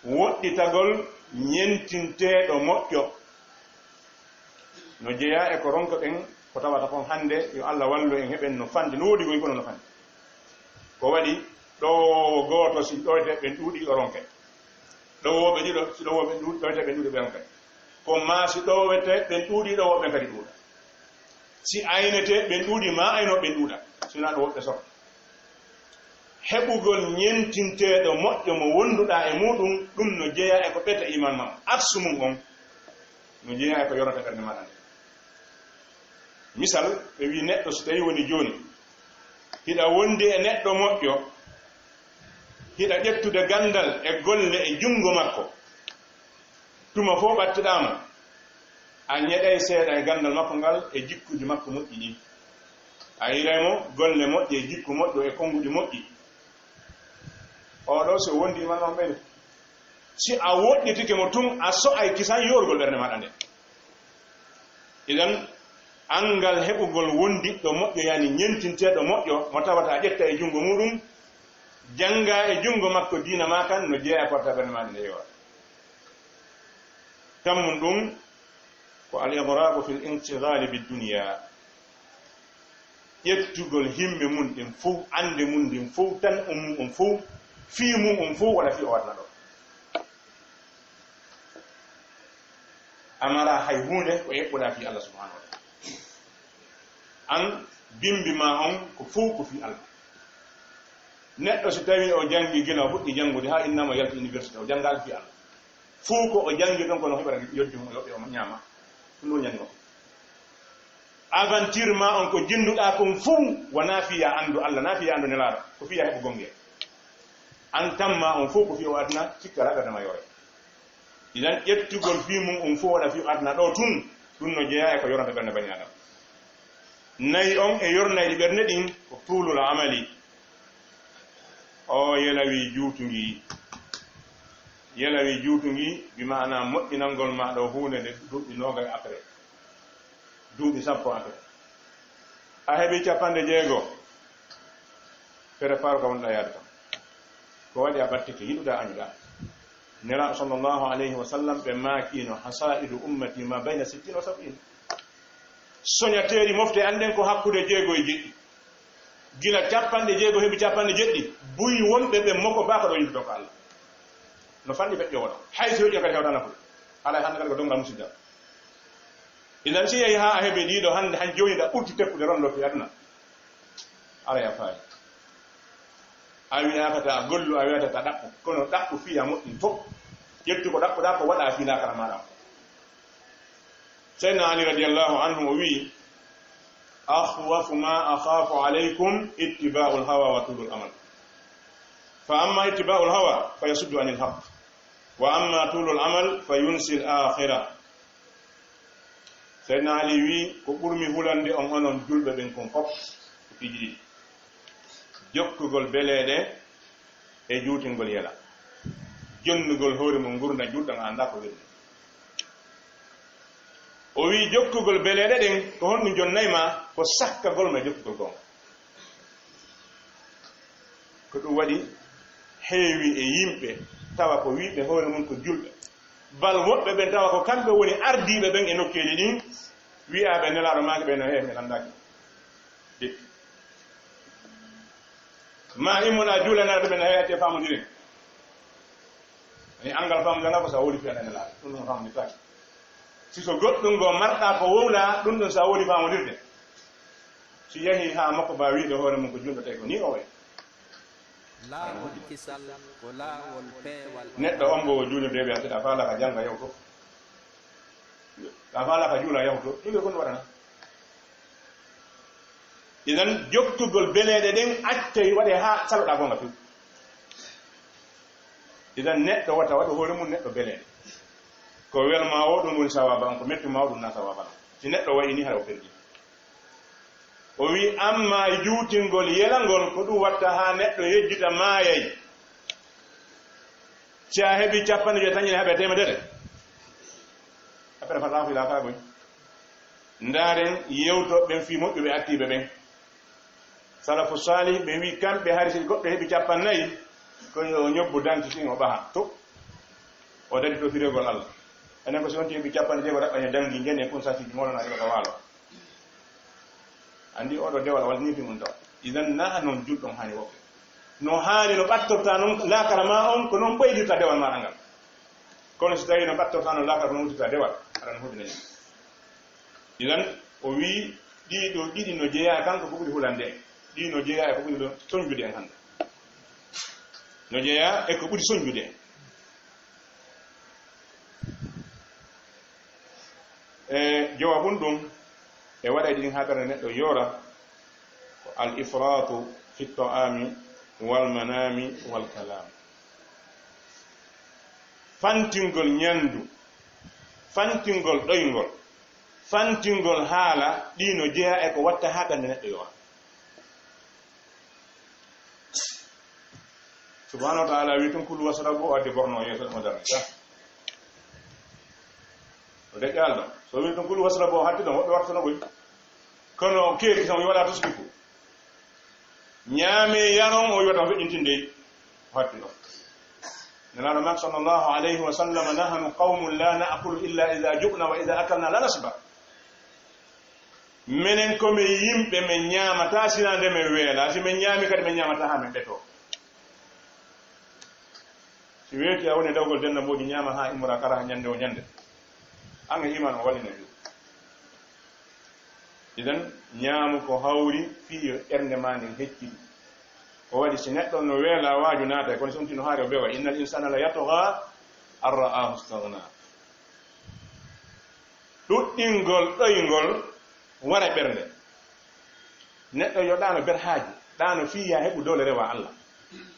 Woɗɗitagol ñentinteeɗo moƴƴo no jeyaa e ko ronkoɗen, ko tawata kon hannde, yo Allah wallu en, heɓen no fanɗi, no woodi goy kono no fanɗi. Ko waɗi ɗowoowo gooto, si ɗoyteeɓe ɓen ɗuuɗi, o ronke. Ɗowooɓe ɗiɗo, si ɗowooɓe ɗuuɗi, ɗoyteeɓe ɓen ɗuuɗi, ɓe ronke. Ko maa si ɗoweteeɓe ɓen ɗuuɗi, ɗowooɓe ɓen kadi ɗuuɗa. Si ayneteeɓe ɓen ɗuuɗi, maa aynooɓe ɓen ɗuuɗa. Si wonaa ɗo woɓɓe sokka. Heɓugol ñentinteeɗo moƴƴo mo wonduɗaa e muuɗum, ɗum no jeyaa e ko ɓeta iman ma. Aksu mum on no jeyaa e ko yornata ɓernde maaɗa nde. Misal, ɓe wi'i neɗɗo so tawii woni jooni, hiɗa wondi e neɗɗo moƴƴo, hiɗa ƴettude ganndal e golle e junngo makko, tuma fof ɓattiɗaa mo, a ñeɗay seeɗa e ganndal makko ngal e jikkuuji makko moƴƴi ɗin. A yiray mo golle moƴƴe e jikku moƴƴo e konnguɗi moƴƴi. Oo ɗoo, si o wondi iman makko ɓeydoto. Si a woɗɗitike mo tun, a so'ay kisan yoorugol ɓernde maaɗa nden. Idan, anngal heɓugol wondiɗɗo moƴƴo, yani ñentinteeɗo moƴƴo, mo tawata a ƴetta e junngo muuɗum, jannga e junngo makko diina maa kan, no jeyaa e porta ɓernde maaɗa nde yoora. Tammun ɗum ko al-idraku fil inshtighali bid dunya. Ƴettugol himme mun ɗin fow, annde mun ndin fow, tan on mun on fow, fii mun on fow, wala fii o waɗana ɗo. A mara hay huunde ko eɓɓuɗaa fii Allah subhanahu wa ta'ala. An bimbi ma on ko fow ko fii Allah. Neɗɗo si tawi o janngi gila o fuɗɗi janngude haa innama yalti université, o janngaali fii Allah. Fow ko o janngi ɗon ko no heɓata yoddi mum, o yoɓi o ñaama. Ɗum ɗo ñanngo. Aventure ma on ko jennduɗaa kon fow, wonaa fii yo a anndu Alla, naa fii yo a anndu Nelaaɗo, ko fii yo a heɓu gonngee. An tamma on fow ko fii o aduna, cikka raɓɓere ma yoore. Idan ƴettugol fii mun on fow waɗa fii o aduna ɗoo tun, ɗun no jeyaa e ko yoronta ɓernde bani Aadama. Nayi on e yornayɗi ɓernde ɗin ko tuulul amali. O yelawi juutungi. Yelawi juutungi, bi maana moƴƴinangol ma ɗoo huunde nde duuɓi noogay après. Duuɓi sappo après. A heɓi cappanɗe jeego. Prépare ko wonɗaa yaade kam. Ko waɗi a ɓattike, yiɗuɗaa añuɗaa. Nelaaɗo sallallahu alayhi wa sallam ɓe maakiino, hasaidu ummati ma bayna sittin wa sab'in. Soñateeri mofte an ɗen ko hakkunde jeego e jeɗɗi. Gila cappanɗe jeego heɓi cappanɗe jeɗɗi, buy wonɓe ɓe moko baa ko ɗo yimɓe ɗo ko Alla. No fanɗi feƴƴo wono. Hay so heƴƴo kadi hewta nafude. Alaa hannde kadi ko dongal musidal. Idan si yehi haa a heɓi ɗiɗo hannde, han jooni ɗa ɓurti teppude rondo fi aduna. Alaa ya faali. A wi'aaka ta gollu, a wi'aaka ta ɗaɓɓu. Kono ɗaɓɓu fii a moƴƴin fof. Ƴettu ko ɗaɓɓuɗaa ko waɗa fii laakara maaɗa. Seydina Ali radiyallahu anhu o wi'i, "Akhwafu ma akhafu alaykum ittiba'ul hawa wa tulul amal. Fa amma ittiba'ul hawa fa yasuddu anil haqq. Wa amma tulul amal fa yunsil akhirah." Seydina Ali wi'i, "Ko ɓurmi hulande on onon julɓe ɓen kon fof ko piiji ɗiɗi. Jokkugol beleeɗe e juutingol yela. Jonnugol hoore mum ngurndan juutɗan a anndaa ko wirde." O wi'i, "Jokkugol beleeɗe ɗen, ko honɗum jonnay ma? Ko sakkagol ma e jokkugol goonga." Ko ɗum waɗi heewi e yimɓe tawa ko wi'ɓe hoore mum ko julɓe. Bal woɓɓe ɓen tawa ko kamɓe woni ardiiɓe ɓen e nokkeeli ɗin, wi'aaɓe Nelaaɗo maaki ɓe no heewi, ɓe anndaaki. Dikki. Ma immuna juulanaaɓe ɓe no heewi, acce faamondiren. Ni angal faamondiral ngal ko sa wowli fiyande Nelaaɗo, ɗum ɗum faamondirtaake. Si ko goɗɗum ngo marɗa ko wowla, ɗum ɗum sa wowli faamondirde. Si yahi haa makko ba wi'de hoore mum ko julɗo, tawi ko ni o wayi. Laawol kisal ko laawol peewal. Neɗɗo on mbo o juulirde ɓe, a faala ka jannga yawto. A faala ka juula yawto. Ɗum ko ɗum waɗana. Idan jokkugol beleeɗe ɗen accay waɗe haa saloɗaa goonga few. Idan neɗɗo wata waɗu hoore mum neɗɗo beleeɗe. Ko wel ma o ɗum woni sawaaba an, ko mettu ma o ɗum na sawaaba an. Si neɗɗo wayi ni hara o perdi. O wi amma e juutingol yelangol ko ɗum watta haa neɗɗo yejjita maayay. Si a heɓi cappanɗe joy tan ina heɓe teemedere. Après fata ko ila ka goy. Ndaaren yewto ɓen fii moƴƴuɓe attiiɓe ɓen. Salafu salih ɓe wi kamɓe hari si goɗɗo heɓi cappannayi ko yo ñobbu danki sin o ɓaha to. O dari to firogol Allah. Enen ko si on heɓi cappanɗe jeego raɓɓa he dangi ngene kun sasiji moɗon a ila ka waalo. Anndi oɗo dewal walla ni fi mun taw. Idan na non julɗo haani woɓɓe. No haani no ɓattorta non laakara ma on ko non ɓeydirta dewal maɗa ngal. Kono si tawi no ɓattorta non laakara ko non wuttirta dewal, aɗa no hudina ni. Idan o wi ɗiɗo ɗiɗi no jeeya kanko ko ɓuri hulande. Ɗi no jeeya e ko ɓuri ɗo soñjude en hannde. No jeeya e ko ɓuri soñjude en. E jowa ɓun ɗum e waɗa ɗin haɓere neɗɗo yoora ko al ifratu fi ta'ami wal manami wal kalam. Fantingol ñandu, fantingol ɗoyngol, fantingol haala, ɗi no jeeya e ko watta haa ɓernde neɗɗo yowa. Subhanahu wa ta'ala wi tun kulu wasrabu o addi borno yeeso ɗum darni ta. O deƴƴa Allah so wi tun kulu wasrabu o hatti ɗon woɓɓe wartano goy. Kono keeki tan o wi wala tusbiku. Ñaame yaron o wiwata feƴƴintinde o hatti ɗon. Nelaɗo mak sallallahu alayhi wa sallam nahanu qawmun la na'kulu illa idha ju'na wa idha akalna la nasba. Menen ko men yimɓe men ñaamata sina nde men weela, si men ñaami kadi men ñaamata haa men ɓeto. Si weeti a woni dawgol denda mboodi ñaama haa immora kara ñande o ñande. An e iman o wallina ju. Idan ñaamu ko hawri fii yo ɓernde ma nden heccidi. Ko waɗi si neɗɗo no weela waaju naata kono si ontino haari o bewa innal insana la yatgha an ra'ahu istaghna. Ɗuɗɗingol ɗoyngol Wara ɓernde. Neɗɗo yo ɗaano ber haaju, ɗaano fii yaa heɓu doole rewa Alla.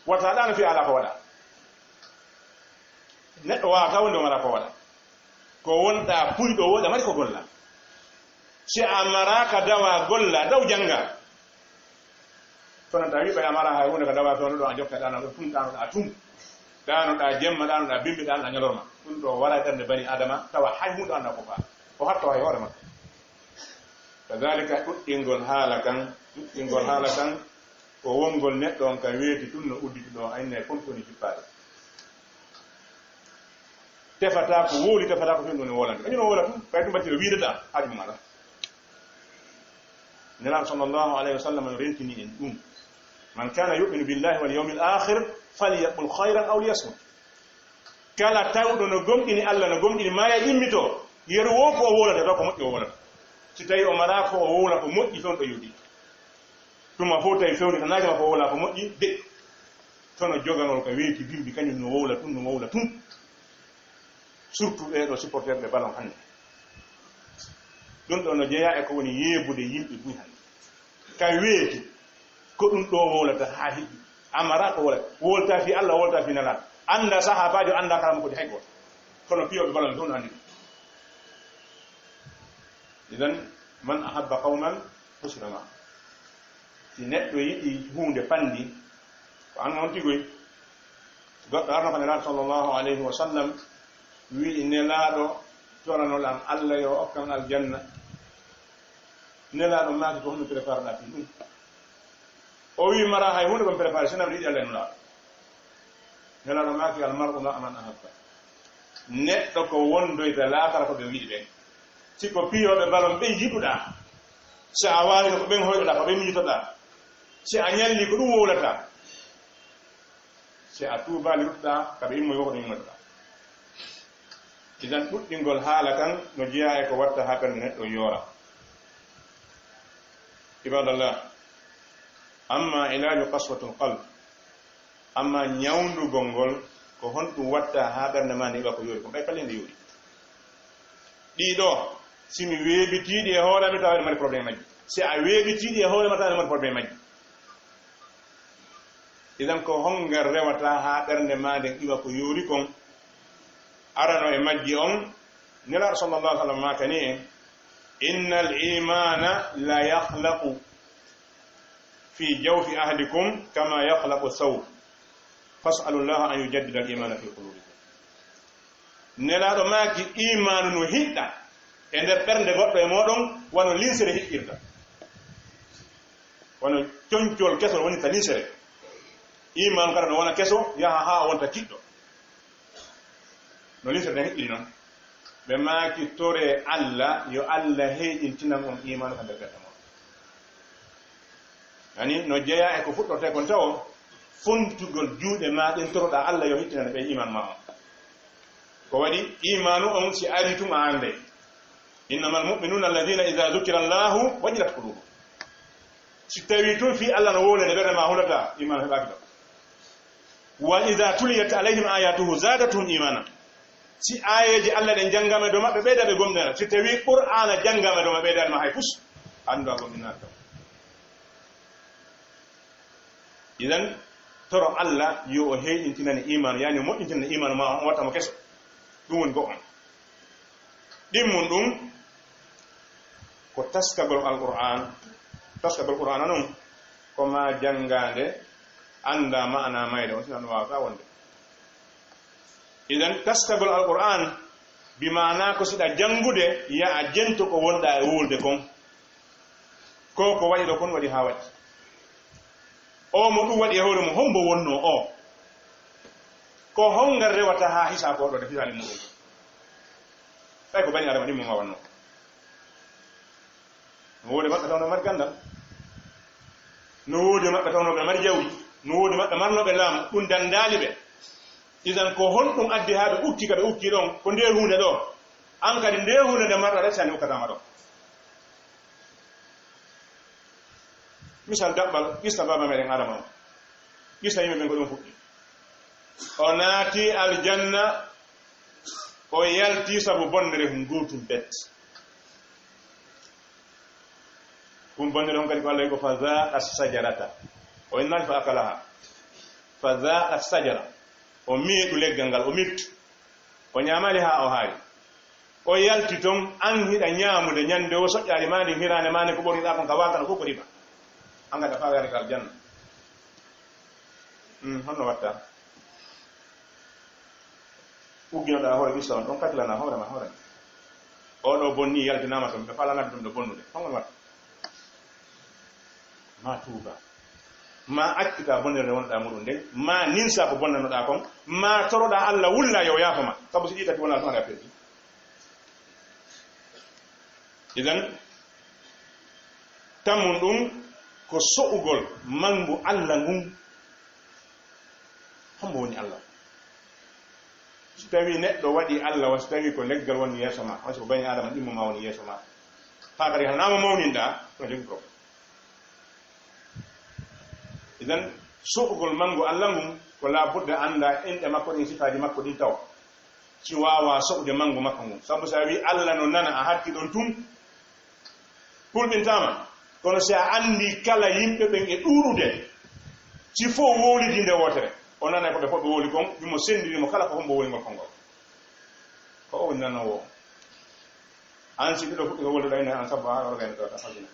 Wata ɗaano fii alaa ko waɗa. Neɗɗo waawata wonde o mara ko waɗa. Ko wonɗa puyɗo wooɗa mari ko golla. Si a mara ka dawa golla, daw jannga. Kono tawi ɓay a mara hay huunde ka dawa fewndo ɗo a jokka ɗaano ɗo tun ɗaano ɗa tun. Ɗaano ɗa jemma, ɗaano ɗa bimbi, ɗaano ɗa ñalorma. Ɗum ɗo wara ɓernde bani Adama, tawa hay huunde annda ko faa. O hatto hay hoore makko. Kadalika ɗuɗɗingol haala kan, ɗuɗɗingol haala kan, ko wongol neɗɗo on ka weeti tun no udditi ɗo, aynne fof woni jippaade. Tefata ko wowli, tefata ko fen woni wolande. Kañum no wola tun, kay tun batti o wiidata, haaju mum alaa. Nelaaɗo sallallahu alayhi wa sallam no rentini en ɗum. Man kana yu'minu billahi wal yawmil akhir falyaqul khayran aw liyasmut. Kala tawɗo no gomɗini Allah, no gomɗini maaya immito, yeru wo ko o wolata, taw ko moƴƴi o wolata. Si tawi o mara ko o wowla ko moƴƴi, fewndo yodi. Tuma fof tawi fewni ko naage ma ko wowla ko moƴƴi, de. Kono joganol ka weeti bimbi, kañum no wowla tun, no wowla tun. Surtout ɓee ɗo supporter ɓe ballon hannde. Ɗum ɗo no jeyaa e ko woni yeebude yimɓe buy hannde. Ka weeti, ko ɗum ɗo wowlata haa heɓi. Amara ko wowlata. Wowlata fii Allah, wowlata fii Nelaaɗo. Annda sahaabaajo, annda kala mo ko di hay gooto. Kono piyooɓe ballon ɗum anndi ɗum. Idan, man ahabba qawman usira ma. Si neɗɗo yiɗi huunde fanndi, ko an on tigoy. Goɗɗo arno ko Nelaaɗo sallallahu alayhi wa sallam wi'i, Nelaaɗo, toranol am Allah yo okkan aljanna. Nelaaɗo maaki, ko honno préparɗa fii ɗum? O wi'i, mara hay huunde kon préparé, sinno miɗo yiɗi Allah e Nulaaɗo. Nelaaɗo maaki, al mar'u ma'a man ahabba. Neɗɗo ko wondoyta laakara ko ɓe o yiɗi ɓen. Si ko piyooɓe ballon ɓen yiɗuɗaa, si a waawi ko ɓen hoyɗoɗaa, ko ɓen miijitoɗaa, si a ñalli ko ɗum wowlataa, si a tuubaali ruttoɗaa ka ɓe immoy wo ko ɗum immotoɗaa. Idan ɗuɗɗingol haala kan no jeyaa e ko watta haa ɓernde neɗɗo yoora. Ibadallah, amma ilaaju qaswatul qalb, amma ñawndugol ngol, ko honɗum watta haa ɓernde maa nde iwa ko yoori, ko ɓay falle nde yoori. Ɗii ɗoo, si mi weebitii ɗi e hoore am, tawa eɗe mari problème majji. Si a weebitii ɗi e hoore ma, tawa eɗe mari problème majji. Idan ko hongal rewata haa ɓernde maa nden iwa ko yoori kon? Arano e majji on, Nelaaɗo sallallahu alaihi wasallam maakani en, innal imana la yakhlaqu fi jawfi ahadikum kama yakhlaqu thawb. Fas'alu Allaha an yujaddida al-imana fi qulubikum. Nelaaɗo maaki, iimaanu no hiɗɗa e nder ɓernde goɗɗo e mooɗon, wano linsere hiɗɗirta. Wano concol kesol wonirta linsere. Iimaanu kadi no wona keso, yaha haa o wonta kiɗɗo. No linsere nden hiɗɗiri non. Ɓe maaki, toree Allah, yo Allah heyɗintinan on iimaanu ka nder ɓernde mon. Ani, no jeyaa e ko fuɗɗortee kon tawo, fontugol juuɗe maa ɗen, toroɗaa Allah yo hiɗɗinane ɓe iimaanu maa on. Ko waɗi iimaanu on si arii tun a anndee. Innamal mu'minuna alladhina idha dhukira Allahu wajilat qulubuhum. Si tawii tun fii Allah no wowlee, ɓernde maa hulataa, iimaanu heɓaaki ɗon. Wa idha tuliyat alayhim ayatuhu zadatuhum imana. Si aayeeje Allah ɗen janngaama e dow maɓɓe, ɓeyda ɓe gomɗinal. Si tawii Qur'aana janngaama e dow maɓɓe, ɓeydaali ma hay fus, anndu a gomɗinaali kam. Idan, toro Allah yo o heyɗintinane iimaanu, yaani o moƴƴintinane iimaanu maa on, o watta mo keso. Ɗum woni go'o on. Ɗimmun ɗum ko taskagol Alqur'aan. Taskagol Qur'aana non ko maa janngaande, anndaa ma'anaa mayre, on tuma no waawata wonde. Idan, taskagol Alqur'aan, bi maanaa ko si ɗa janngude, ya a jento ko wonɗaa e wowlude kon. Ko ko waɗi ɗo kon waɗi haa waɗi. O mo ɗum waɗi e hoore mum, hombo wonnoo o? Ko hongal rewata haa hisa ko ɗo de hisaali muɗum? Ɓay ko bani Adama ɗin mo ma wonnoo. No woodi maɓɓe tawnoo mari ganndal. No woodi maɓɓe tawnoo ɓe mari jawdi. No woodi maɓɓe marnooɓe laamu. Ɗum danndaali ɓe. Idan ko honɗum addi haa ɓe ukki ka ɓe ukki ɗon? Ko ndee huunde ɗo. An kadi ndee huunde nde marɗa ɗo, sani ukkataama ɗo. Misal daɓɓal, qissa baaba meɗen Adama on. Qissa yimɓe ɓen ko ɗum fuɗɗi. O naati aljanna, o yalti sabu bonnere hun gootum bet. Ɗum bonnere on kadi ko Allah wi ko, "Fa zaqa sajarata." O innaali fa akalaha. "Fa zaqa sajara." O meeɗu leggal ngal, o mettu. O ñaamaali haa o haari. O yalti ton, an hiɗa ñaamude ñande o soƴƴaali ma ndin, hiraande ma nden, ko ɓorniɗaa kon ka waakana fof ko riba. An kadi a faalaali ka aljanna. Hmm, honno watta? Ugginoɗaa hoore qissa on, ɗon kakkilana hoore ma, hoore ma. Oo ɗoo bonni, yaltinaama ton, ɓe faalanaade ɗum ɗo bonnude. Honno watta? Ma tuuba. Ma accita bonnere nde wonɗaa muɗum nden. Ma ninsa ko bonnanoɗaa kon. Ma toroɗaa Allah wulla yo yaafo ma. Sabu si ɗi tati wonaa ton, aɗa perdi. Idan, tammun ɗum ko so'ugol manngu Allah ngun. Hombo woni Allah? Si tawi neɗɗo waɗi Allah, wa si tawi ko leggal woni yeeso ma, wa si ko bani Adama ɗimmo ma woni yeeso ma, haa kadi hanaama mawninɗaa, no jogi problème. Idan, so'ugol manngu Allah ngun, ko laabudda annda inɗe makko ɗin, sifaaji makko ɗin taw. Si waawaa so'ude manngu makko ngun. Sabu si a wii Allah no nana, a hatti ɗon tun, hulɓintaama. Kono si a anndi kala yimɓe ɓen e ɗuuɗude, si fof wowlidi nde wootere, o nana ko ɓe fof ɓe wowli kon, himo senndiri mo kala ko hombo wowlingol konngol. Ko o woni nanoowo o. An si ɓiɗo fuɗɗi ko wowluɗo ene an sabbo haa ɗo gayno ɗo ta fagina.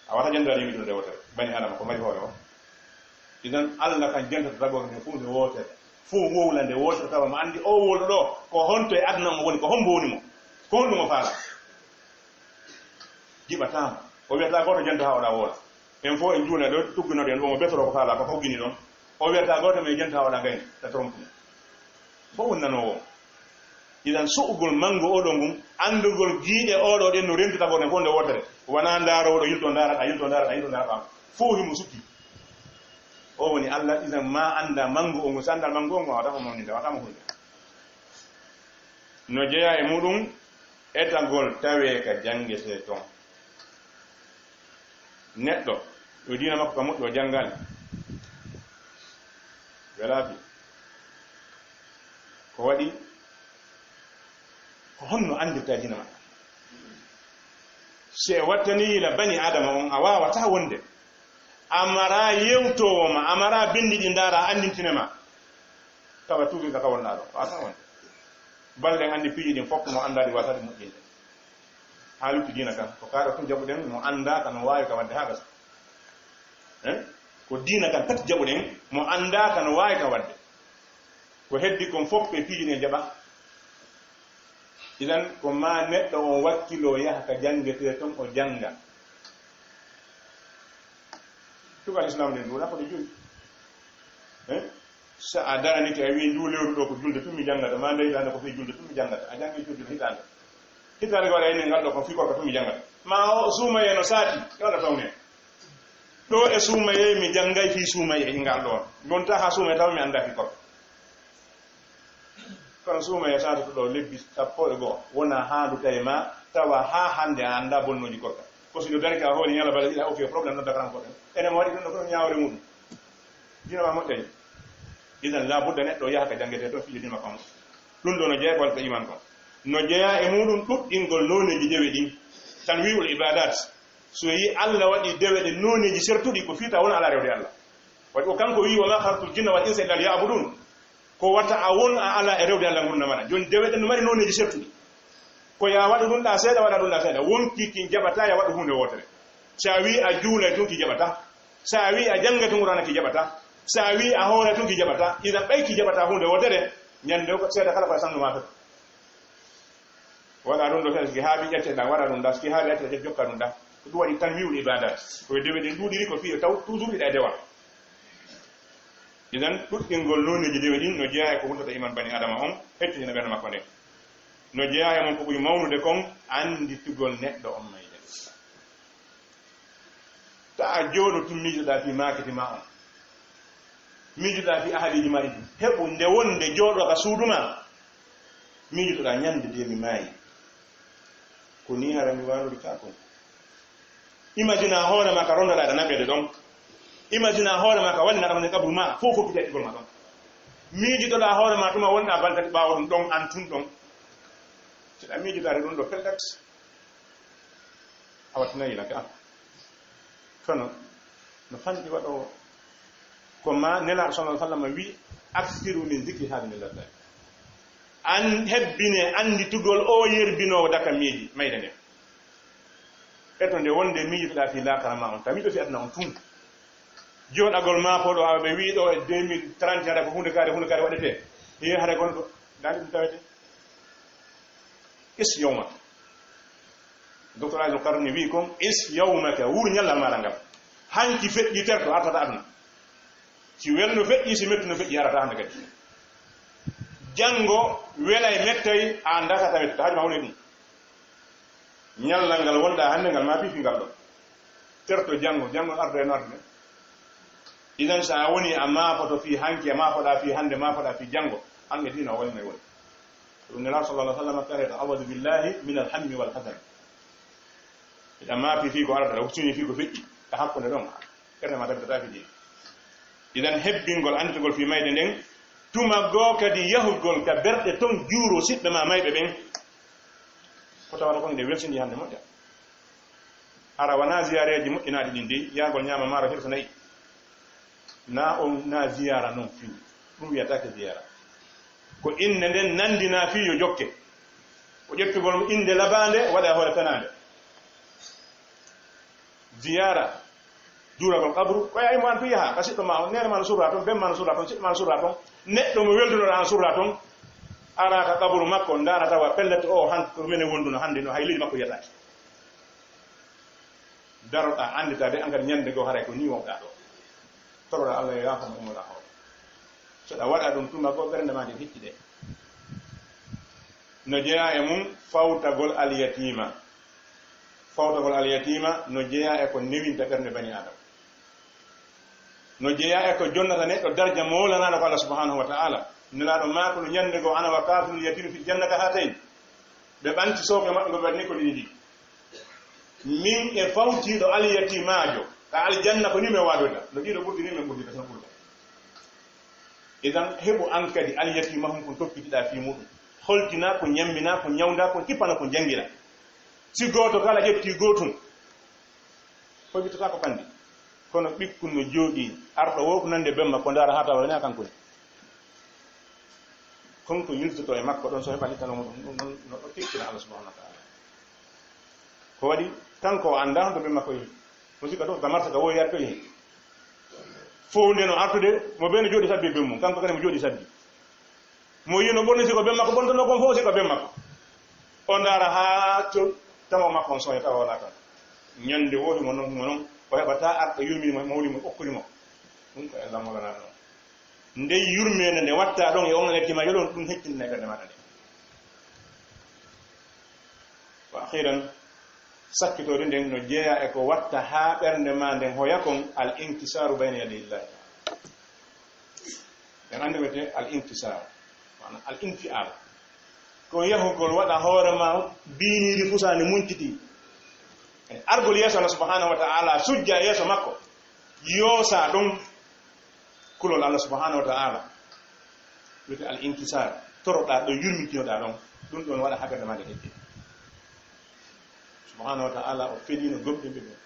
A wata janndaade yimɓe ɗum nde wootere. Bani Adama ko mari hoore o. Idan Allah kan jantata tagore nde fof nde wootere. Fof wowla nde wootere tawa ma anndi o wowluɗo ɗo ko honto e aduna mo woni, ko hombo woni mo. Ko honɗum o faala. Jiɓataama. O wiyata gooto janta haa oɗa woola. En fof en juula ɗo tugginoɗen ɗum o betoro ko faala ko hoggini ɗon. O wiyata gooto men janta haa oɗa gayna. Ta trompe mo. Fof woni nanoowo o. Idan su'ugol manngu oɗo ngun, anndugol giiɗe oɗo ɗen no rentata ko ne fof nde wootere. Wonaa ndaaroowo ɗo yilto ndaarata, yilto ndaarata, yilto ndaarata. Fof himo sukki. O woni Allah, idan ma annda manngu o ngu, si annda manngu o ngu, a wata mo mawninde, a wata mo hulde. No jeyaa e muɗum etagol tawee ka janngetee ton. Neɗɗo, yo diina makko ka moƴƴi, o janngaali. Welaafi. Ko waɗi? Ko honno anndirta diina makko? Si a wattanii la bani Adama on, a waawataa wonde. A maraa yewtoowo ma, a maraa binndi ɗi ndaara, anndintine ma. Tawa tuubi ka ka wonɗaa ɗo, a waawataa wonde. Balɗe en anndi piiji ɗin fof, mo anndaa ɗi waawataa ɗi moƴƴinde. Haa lutti diina kan, ko kaaɗo tun jaɓuɗen, mo anndaa ka no waawi ka waɗde haa gasa. Eh? Ko diina kan tati jaɓuɗen, mo anndaa ka no waawi ka waɗde. Ko heddi kon fof e piiji ɗin jaɓa. Idan, ko ma neɗɗo on wakkiloo yaha ka janngetee ton, o jannga. Tugal Islam ɗin ɗuuɗa ko ɗi juuɗi. Eh? So a daranike, a wii, "Nduu lewru ɗoo ko julde tun mi janngata, maa nde hitaande ko fii julde tun mi janngata." A janngi julde hitaande. Hitaande ko waɗa enen ngal ɗoo ko fii korka tun mi janngata. Ma o suumayee no saati, e walla tawne. Ɗoo e suumayee mi janngay fii suumayee e ngal ɗoo. Ngonta haa suumayee tawa mi anndaa fii korka. Kono suumayee saatoto ɗoo lebbi sappo e go'o, wona haandu tawi ma, tawa haa hannde a anndaa bonnooji korka. Ko si no darike a hooli ñalawma balɗe ɗiɗi, a okki e problème, nodda karam ko ɗen. Ene mo waɗi ɗum ɗo, kono ñaawre muɗum. Diina ma moƴƴani. Idan, laabudda neɗɗo yaha ka janngetee ɗon, fii diina makko mo. Ɗum ɗo no jeyaa ko alka iman kon. No jeyaa e muɗum ɗuɗɗingol nooneeji dewe ɗin. Tanwi'ul ibadat. So yi Allah waɗi dewe ɗe nooneeji sertuɗi, ko fii ta wona alaa rewde Allah. Waɗi ko kanko wi'i, "Wa ma khalaqtul jinna wal insa illa liya'budun." Ko wata a won a alaa e rewde Allah ngurndan maɗa. Jooni dewe ɗen no mari nooneeji sertuɗi. Ko ya waɗu ɗum ɗa seeɗa, waɗa ɗum ɗa seeɗa. Wonkii kin jaɓataa ya waɗu huunde wootere. Si a wi'i a juulay tun ki jaɓataa. Si a wi'i a janngay tun Qur'aana ki jaɓataa. Si a wi'i a hooray tun ki jaɓataa. Idan ɓay ki jaɓataa huunde wootere, ñande ko seeɗa kala ko e sannu ma foti. Waɗa ɗum ɗo tan, si haaɓi ƴette ɗa, waɗa ɗum ɗa, si haaɓi ƴette ɗa, jokka ɗum ɗa. Ko ɗum waɗi tanwi'ul ibadat. Ko e dewe ɗen ɗuuɗiri ko fii taw toujours hiɗa e dewal. Idan, ɗuɗɗingol nooneeji dewe ɗin no jeyaa e ko wurtata iman bani Adama on, hettinina ɓernde makko nden. No jeyaa e mon ko ɓuri mawnude kon, annditugol neɗɗo on mayde. Ta a jooɗo tun miijoɗaa fii maakiti ma on. Miijoɗaa fii ahaliiji ma ɗin. Heɓu nde wonde jooɗo ka suudu ma. Miijotoɗaa ñande de mi maayi. Ko nii hara mi waalori kaa kon. Imagine a hoore ma ka rondoɗaa ɗa naɓede ɗon. Imagine a hoore ma ka wallinaɗa wonde kabru ma, fof fokkiti e ɗigol ma ɗon. Miijotoɗaa hoore ma tuma wonɗaa balɗe tati ɓaawo ɗum ɗon, an tun ɗon. Si ɗa miijotaade ɗum ɗo pelɗat. Wattinayi la ka. Kono no fanɗi waɗo ko ma Nelaaɗo sallallahu alaihi wasallam wi: "Aksiru min zikri hadhihi laddat." An hebbine annditugol o yerbinoowo dakamiiji mayde nde. E to nde wonde miijitoɗaa fii laakara ma on, tawi ɗo fii aduna on tun. Jooɗagol ma ko ɗo, awa ɓe wii ɗo e deux mille trente hara ko hunde kaari, hunde kaari waɗete. He hara gonɗo, daande ɗum tawete. Is yawmaka. Docteur Aydul Qarni wii kon: "Is yawmaka, wuur ñallal maaɗa ngal. Hanki feƴƴi terto artata aduna. Si welno feƴƴi, si mettuno feƴƴi arata hande kadi. Janngo welay mettay, a anndaa ka tawete, ka haaju ma woni ɗum. Ñallal ngal wonɗaa hande ngal ma fifi ngal ɗo. Terto janngo, janngo ardo e no arde. Idan sa woni a maafoto fii hanki, a maafoɗaa fii hande, maafoɗaa fii janngo, an e diina o woni no woni." Ɗum Nelaaɗo sallallahu alaihi wasallam kare: "Ta'awwadu billahi min alhammi wal hazan." Hiɗa maafi fii ko arata, a huccini fii ko feƴƴi, ka hakkunde ɗon, ɓernde ma tabbitataa fii diina. Idan hebbingol annditagol fii mayde nden, tuma goo kadi yahugol ka berɗe ton juuro siɓɓe ma mayɓe ɓen. Ko tawata kon ɗe welsini hande moƴƴa. Hara wanaa ziyaareeji moƴƴinaaɗi ɗin dey, yaagol ñaama maaro hirsa nayi. Na on, na ziyaara non fii. Ɗum wiyataake ziyaara. Ko innde nden nanndinaa fii yo jokke. Ko ƴettugol innde labaande, waɗa e hoore fenaande. Ziyaara, juuragol qabru, ko yahi mo an tun yaha, ka siɗɗo ma on, neene ma no surra ton, ben ma no surra ton, siɗɗo ma no surra ton, neɗɗo mo weldunoɗaa an surra ton, ara ka qabru makko, ndaara tawa pellet o han ko menen wonduno hande no, hay leydi makko yiyataake. Daroɗaa annditaade an kadi ñande goo haray ko nii wonɗaa ɗo. Toroɗaa Allah yo yaafo mo ummoɗaa hoore. So ɗa waɗa ɗum tuma goo ɓernde maa nde hecci de. No jeyaa e mum fawtagol alyatiima. Fawtagol alyatiima no jeyaa e ko newinta ɓernde bani Aadama. No jeyaa e ko jonnata neɗɗo darja mawlanaaɗo ko Allah subhanahu wa ta'ala. Nelaaɗo maako no ñande goo: "Ana wa kafilul yatimi fil jannati hatayn." Ɓe ɓanti sooke maɓɓe, ɓe waɗi ni ko ɗiɗi ɗi. Min e fawtiiɗo alyatiimaajo ka aljanna ko ni men waadoyta. No ɗiɗo ɓurdi ni men ɓurdi ka sino ɓurda. Idan heɓu an kadi alyatiima hon kon toppitiɗaa fii muɗum. Holtinaa ko, ñamminaa ko, ñawndaa ko, kippana ko, janngiraa. Si gooto kala ƴettii gootum, hoybitataa ko kandi. Kono ɓikkun no jooɗii, arɗo woo ko nandi e ben makko, ndaara haa tawa wonaa kanko ni. Kon ko yiltoto e makko ɗon, so heɓa littano mo ɗum, ɗum, ɗum no ɗo tikkina Allah subhanahu wa ta'ala. Ko waɗi, kanko o anndaa honto ben makko yehi. O sikka ɗo ka marsa ka woori artoyi. Fow nde no artude, mo ben no jooɗii sabbi e ben mum, kanko kadi mo jooɗii sabbi. Mo yi'uno ɓorni, si ko ben makko ɓornotonoo kon fow, si ko ben makko. O ndaara haa to tamo makko on soña tawa wonaa kan. Ñande woo himo non, himo non, o heɓataa arɗo yurmini mo, mawni mo, okkori mo. Ɗum ko Allah mawlanaa ɗon. Nde yurmeende nde watta ɗon e on alyatiima yolon, ɗum heccinanay ɓernde maaɗa nde. Wa akhiran, sakkitoode nden no jeyaa e ko watta haa ɓernde maa nden hoya kon, al inkisaaru bayna yaday Llahi. En anndi wiyetee al inkisaar, maanaam al infial. Ko yahugol waɗa hoore maa biiniiri fusaani munciti. E argol yeeso Allah subhanahu wa ta'ala, sujja yeeso makko, yoosa ɗon kulol Allah subhanahu wa ta'ala. Wiyetee al inkisar, toroɗaa ɗo, yurmitinoɗaa ɗon, ɗum ɗon waɗa haa ɓernde maa nde hecci. Subhanahu wa ta'ala o fenino gomɗinɓe ɓen.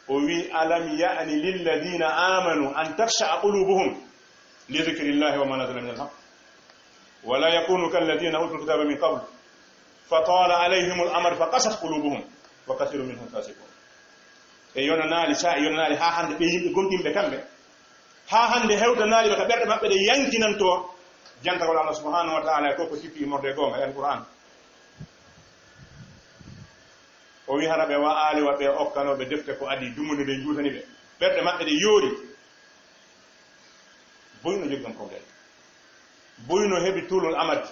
O wi: "Alam ya'ni lilladhina amanu an takhsha'a qulubuhum li dhikrillahi wa ma nazala minal haqq. Wa la yakunu kalladhina utul kitaba min qabl fa tala alayhimul amad fa qasat qulubuhum wa kathirun minhum fasiqun." E yononaali, sa e yononaali haa hannde ɓe yimɓe gomɗinɓe kamɓe. Haa hannde hewtanaali ɓe ka ɓerɗe maɓɓe ɗe yankinantoo jantagol Allah subhanahu wa ta'ala e ko ko sippi morde e goonga e Alqur'an. O wi hara ɓe wa'aali wa ɓe okkanooɓe defte ko adii, dumunde nde juutani ɓe. Ɓerɗe maɓɓe ɗe yoori. Boy no joggan problème. Boy no heɓi tuulol amadi.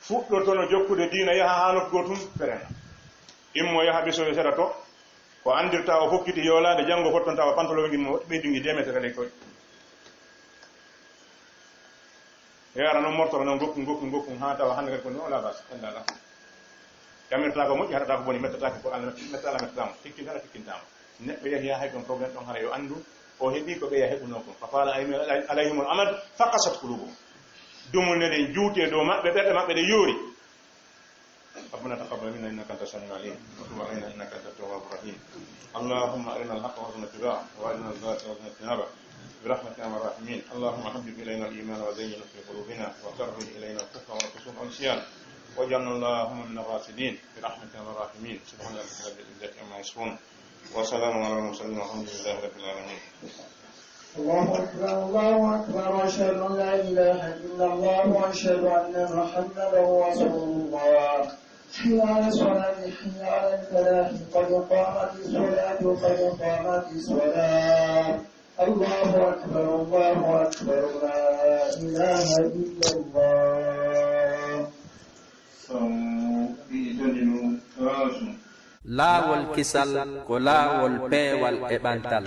Fuɗɗotono jokkude diina yaha haa nokku goo tun, ferena. Immo yaha bisoyo seeɗa to. Ko anndirta o fokkiti yoolaade, janngo fottonta o pantolowel ngel mo ɓeydi ngi deux mètres ka ley koy. Yaara noon mortora noon gokkun, gokkun, gokkun, haa tawa hannde kadi ko noon alaa bas, enndaa alaa. Yamirtaa ko moƴƴi, haɗataa ko boni, mettataake ko Allah, metta Allah mettataa mo. Tikkinta Allah tikkintaa mo. Neɗɗo yahi haa heɓi on problème ɗon, hara yo anndu, o heɓi ko ɓeya heɓunoo kon. Fa taala alayhimul amad, fa qasat qulubuhum. Dumunde nden juuti e dow maɓɓe, ɓerɗe maɓɓe ɗe yoori. ربنا تقبل منا إنك أنت السميع العليم، وتب علينا إنك أنت التواب الرحيم. اللهم أرنا الحق وارزقنا اتباعه، وأرنا الباطل وارزقنا اجتنابه، برحمتك يا أرحم الراحمين. اللهم حبب إلينا الإيمان وزينه في قلوبنا، وكره إلينا الكفر والفسوق والعصيان، واجعلنا اللهم من الراشدين، برحمتك يا أرحم الراحمين. سبحان ربك رب العزة عما يصفون، وسلام على المرسلين، والحمد لله رب العالمين. الله أكبر، الله أكبر، أشهد أن لا إله إلا الله، وأشهد أن محمدا رسول الله. حي على الصلاة، حي على الفلاح، قد قامت الصلاة، قد قامت الصلاة. الله أكبر، الله أكبر، لا إله إلا الله. Laawol kisal ko laawol peewal e ɓantal.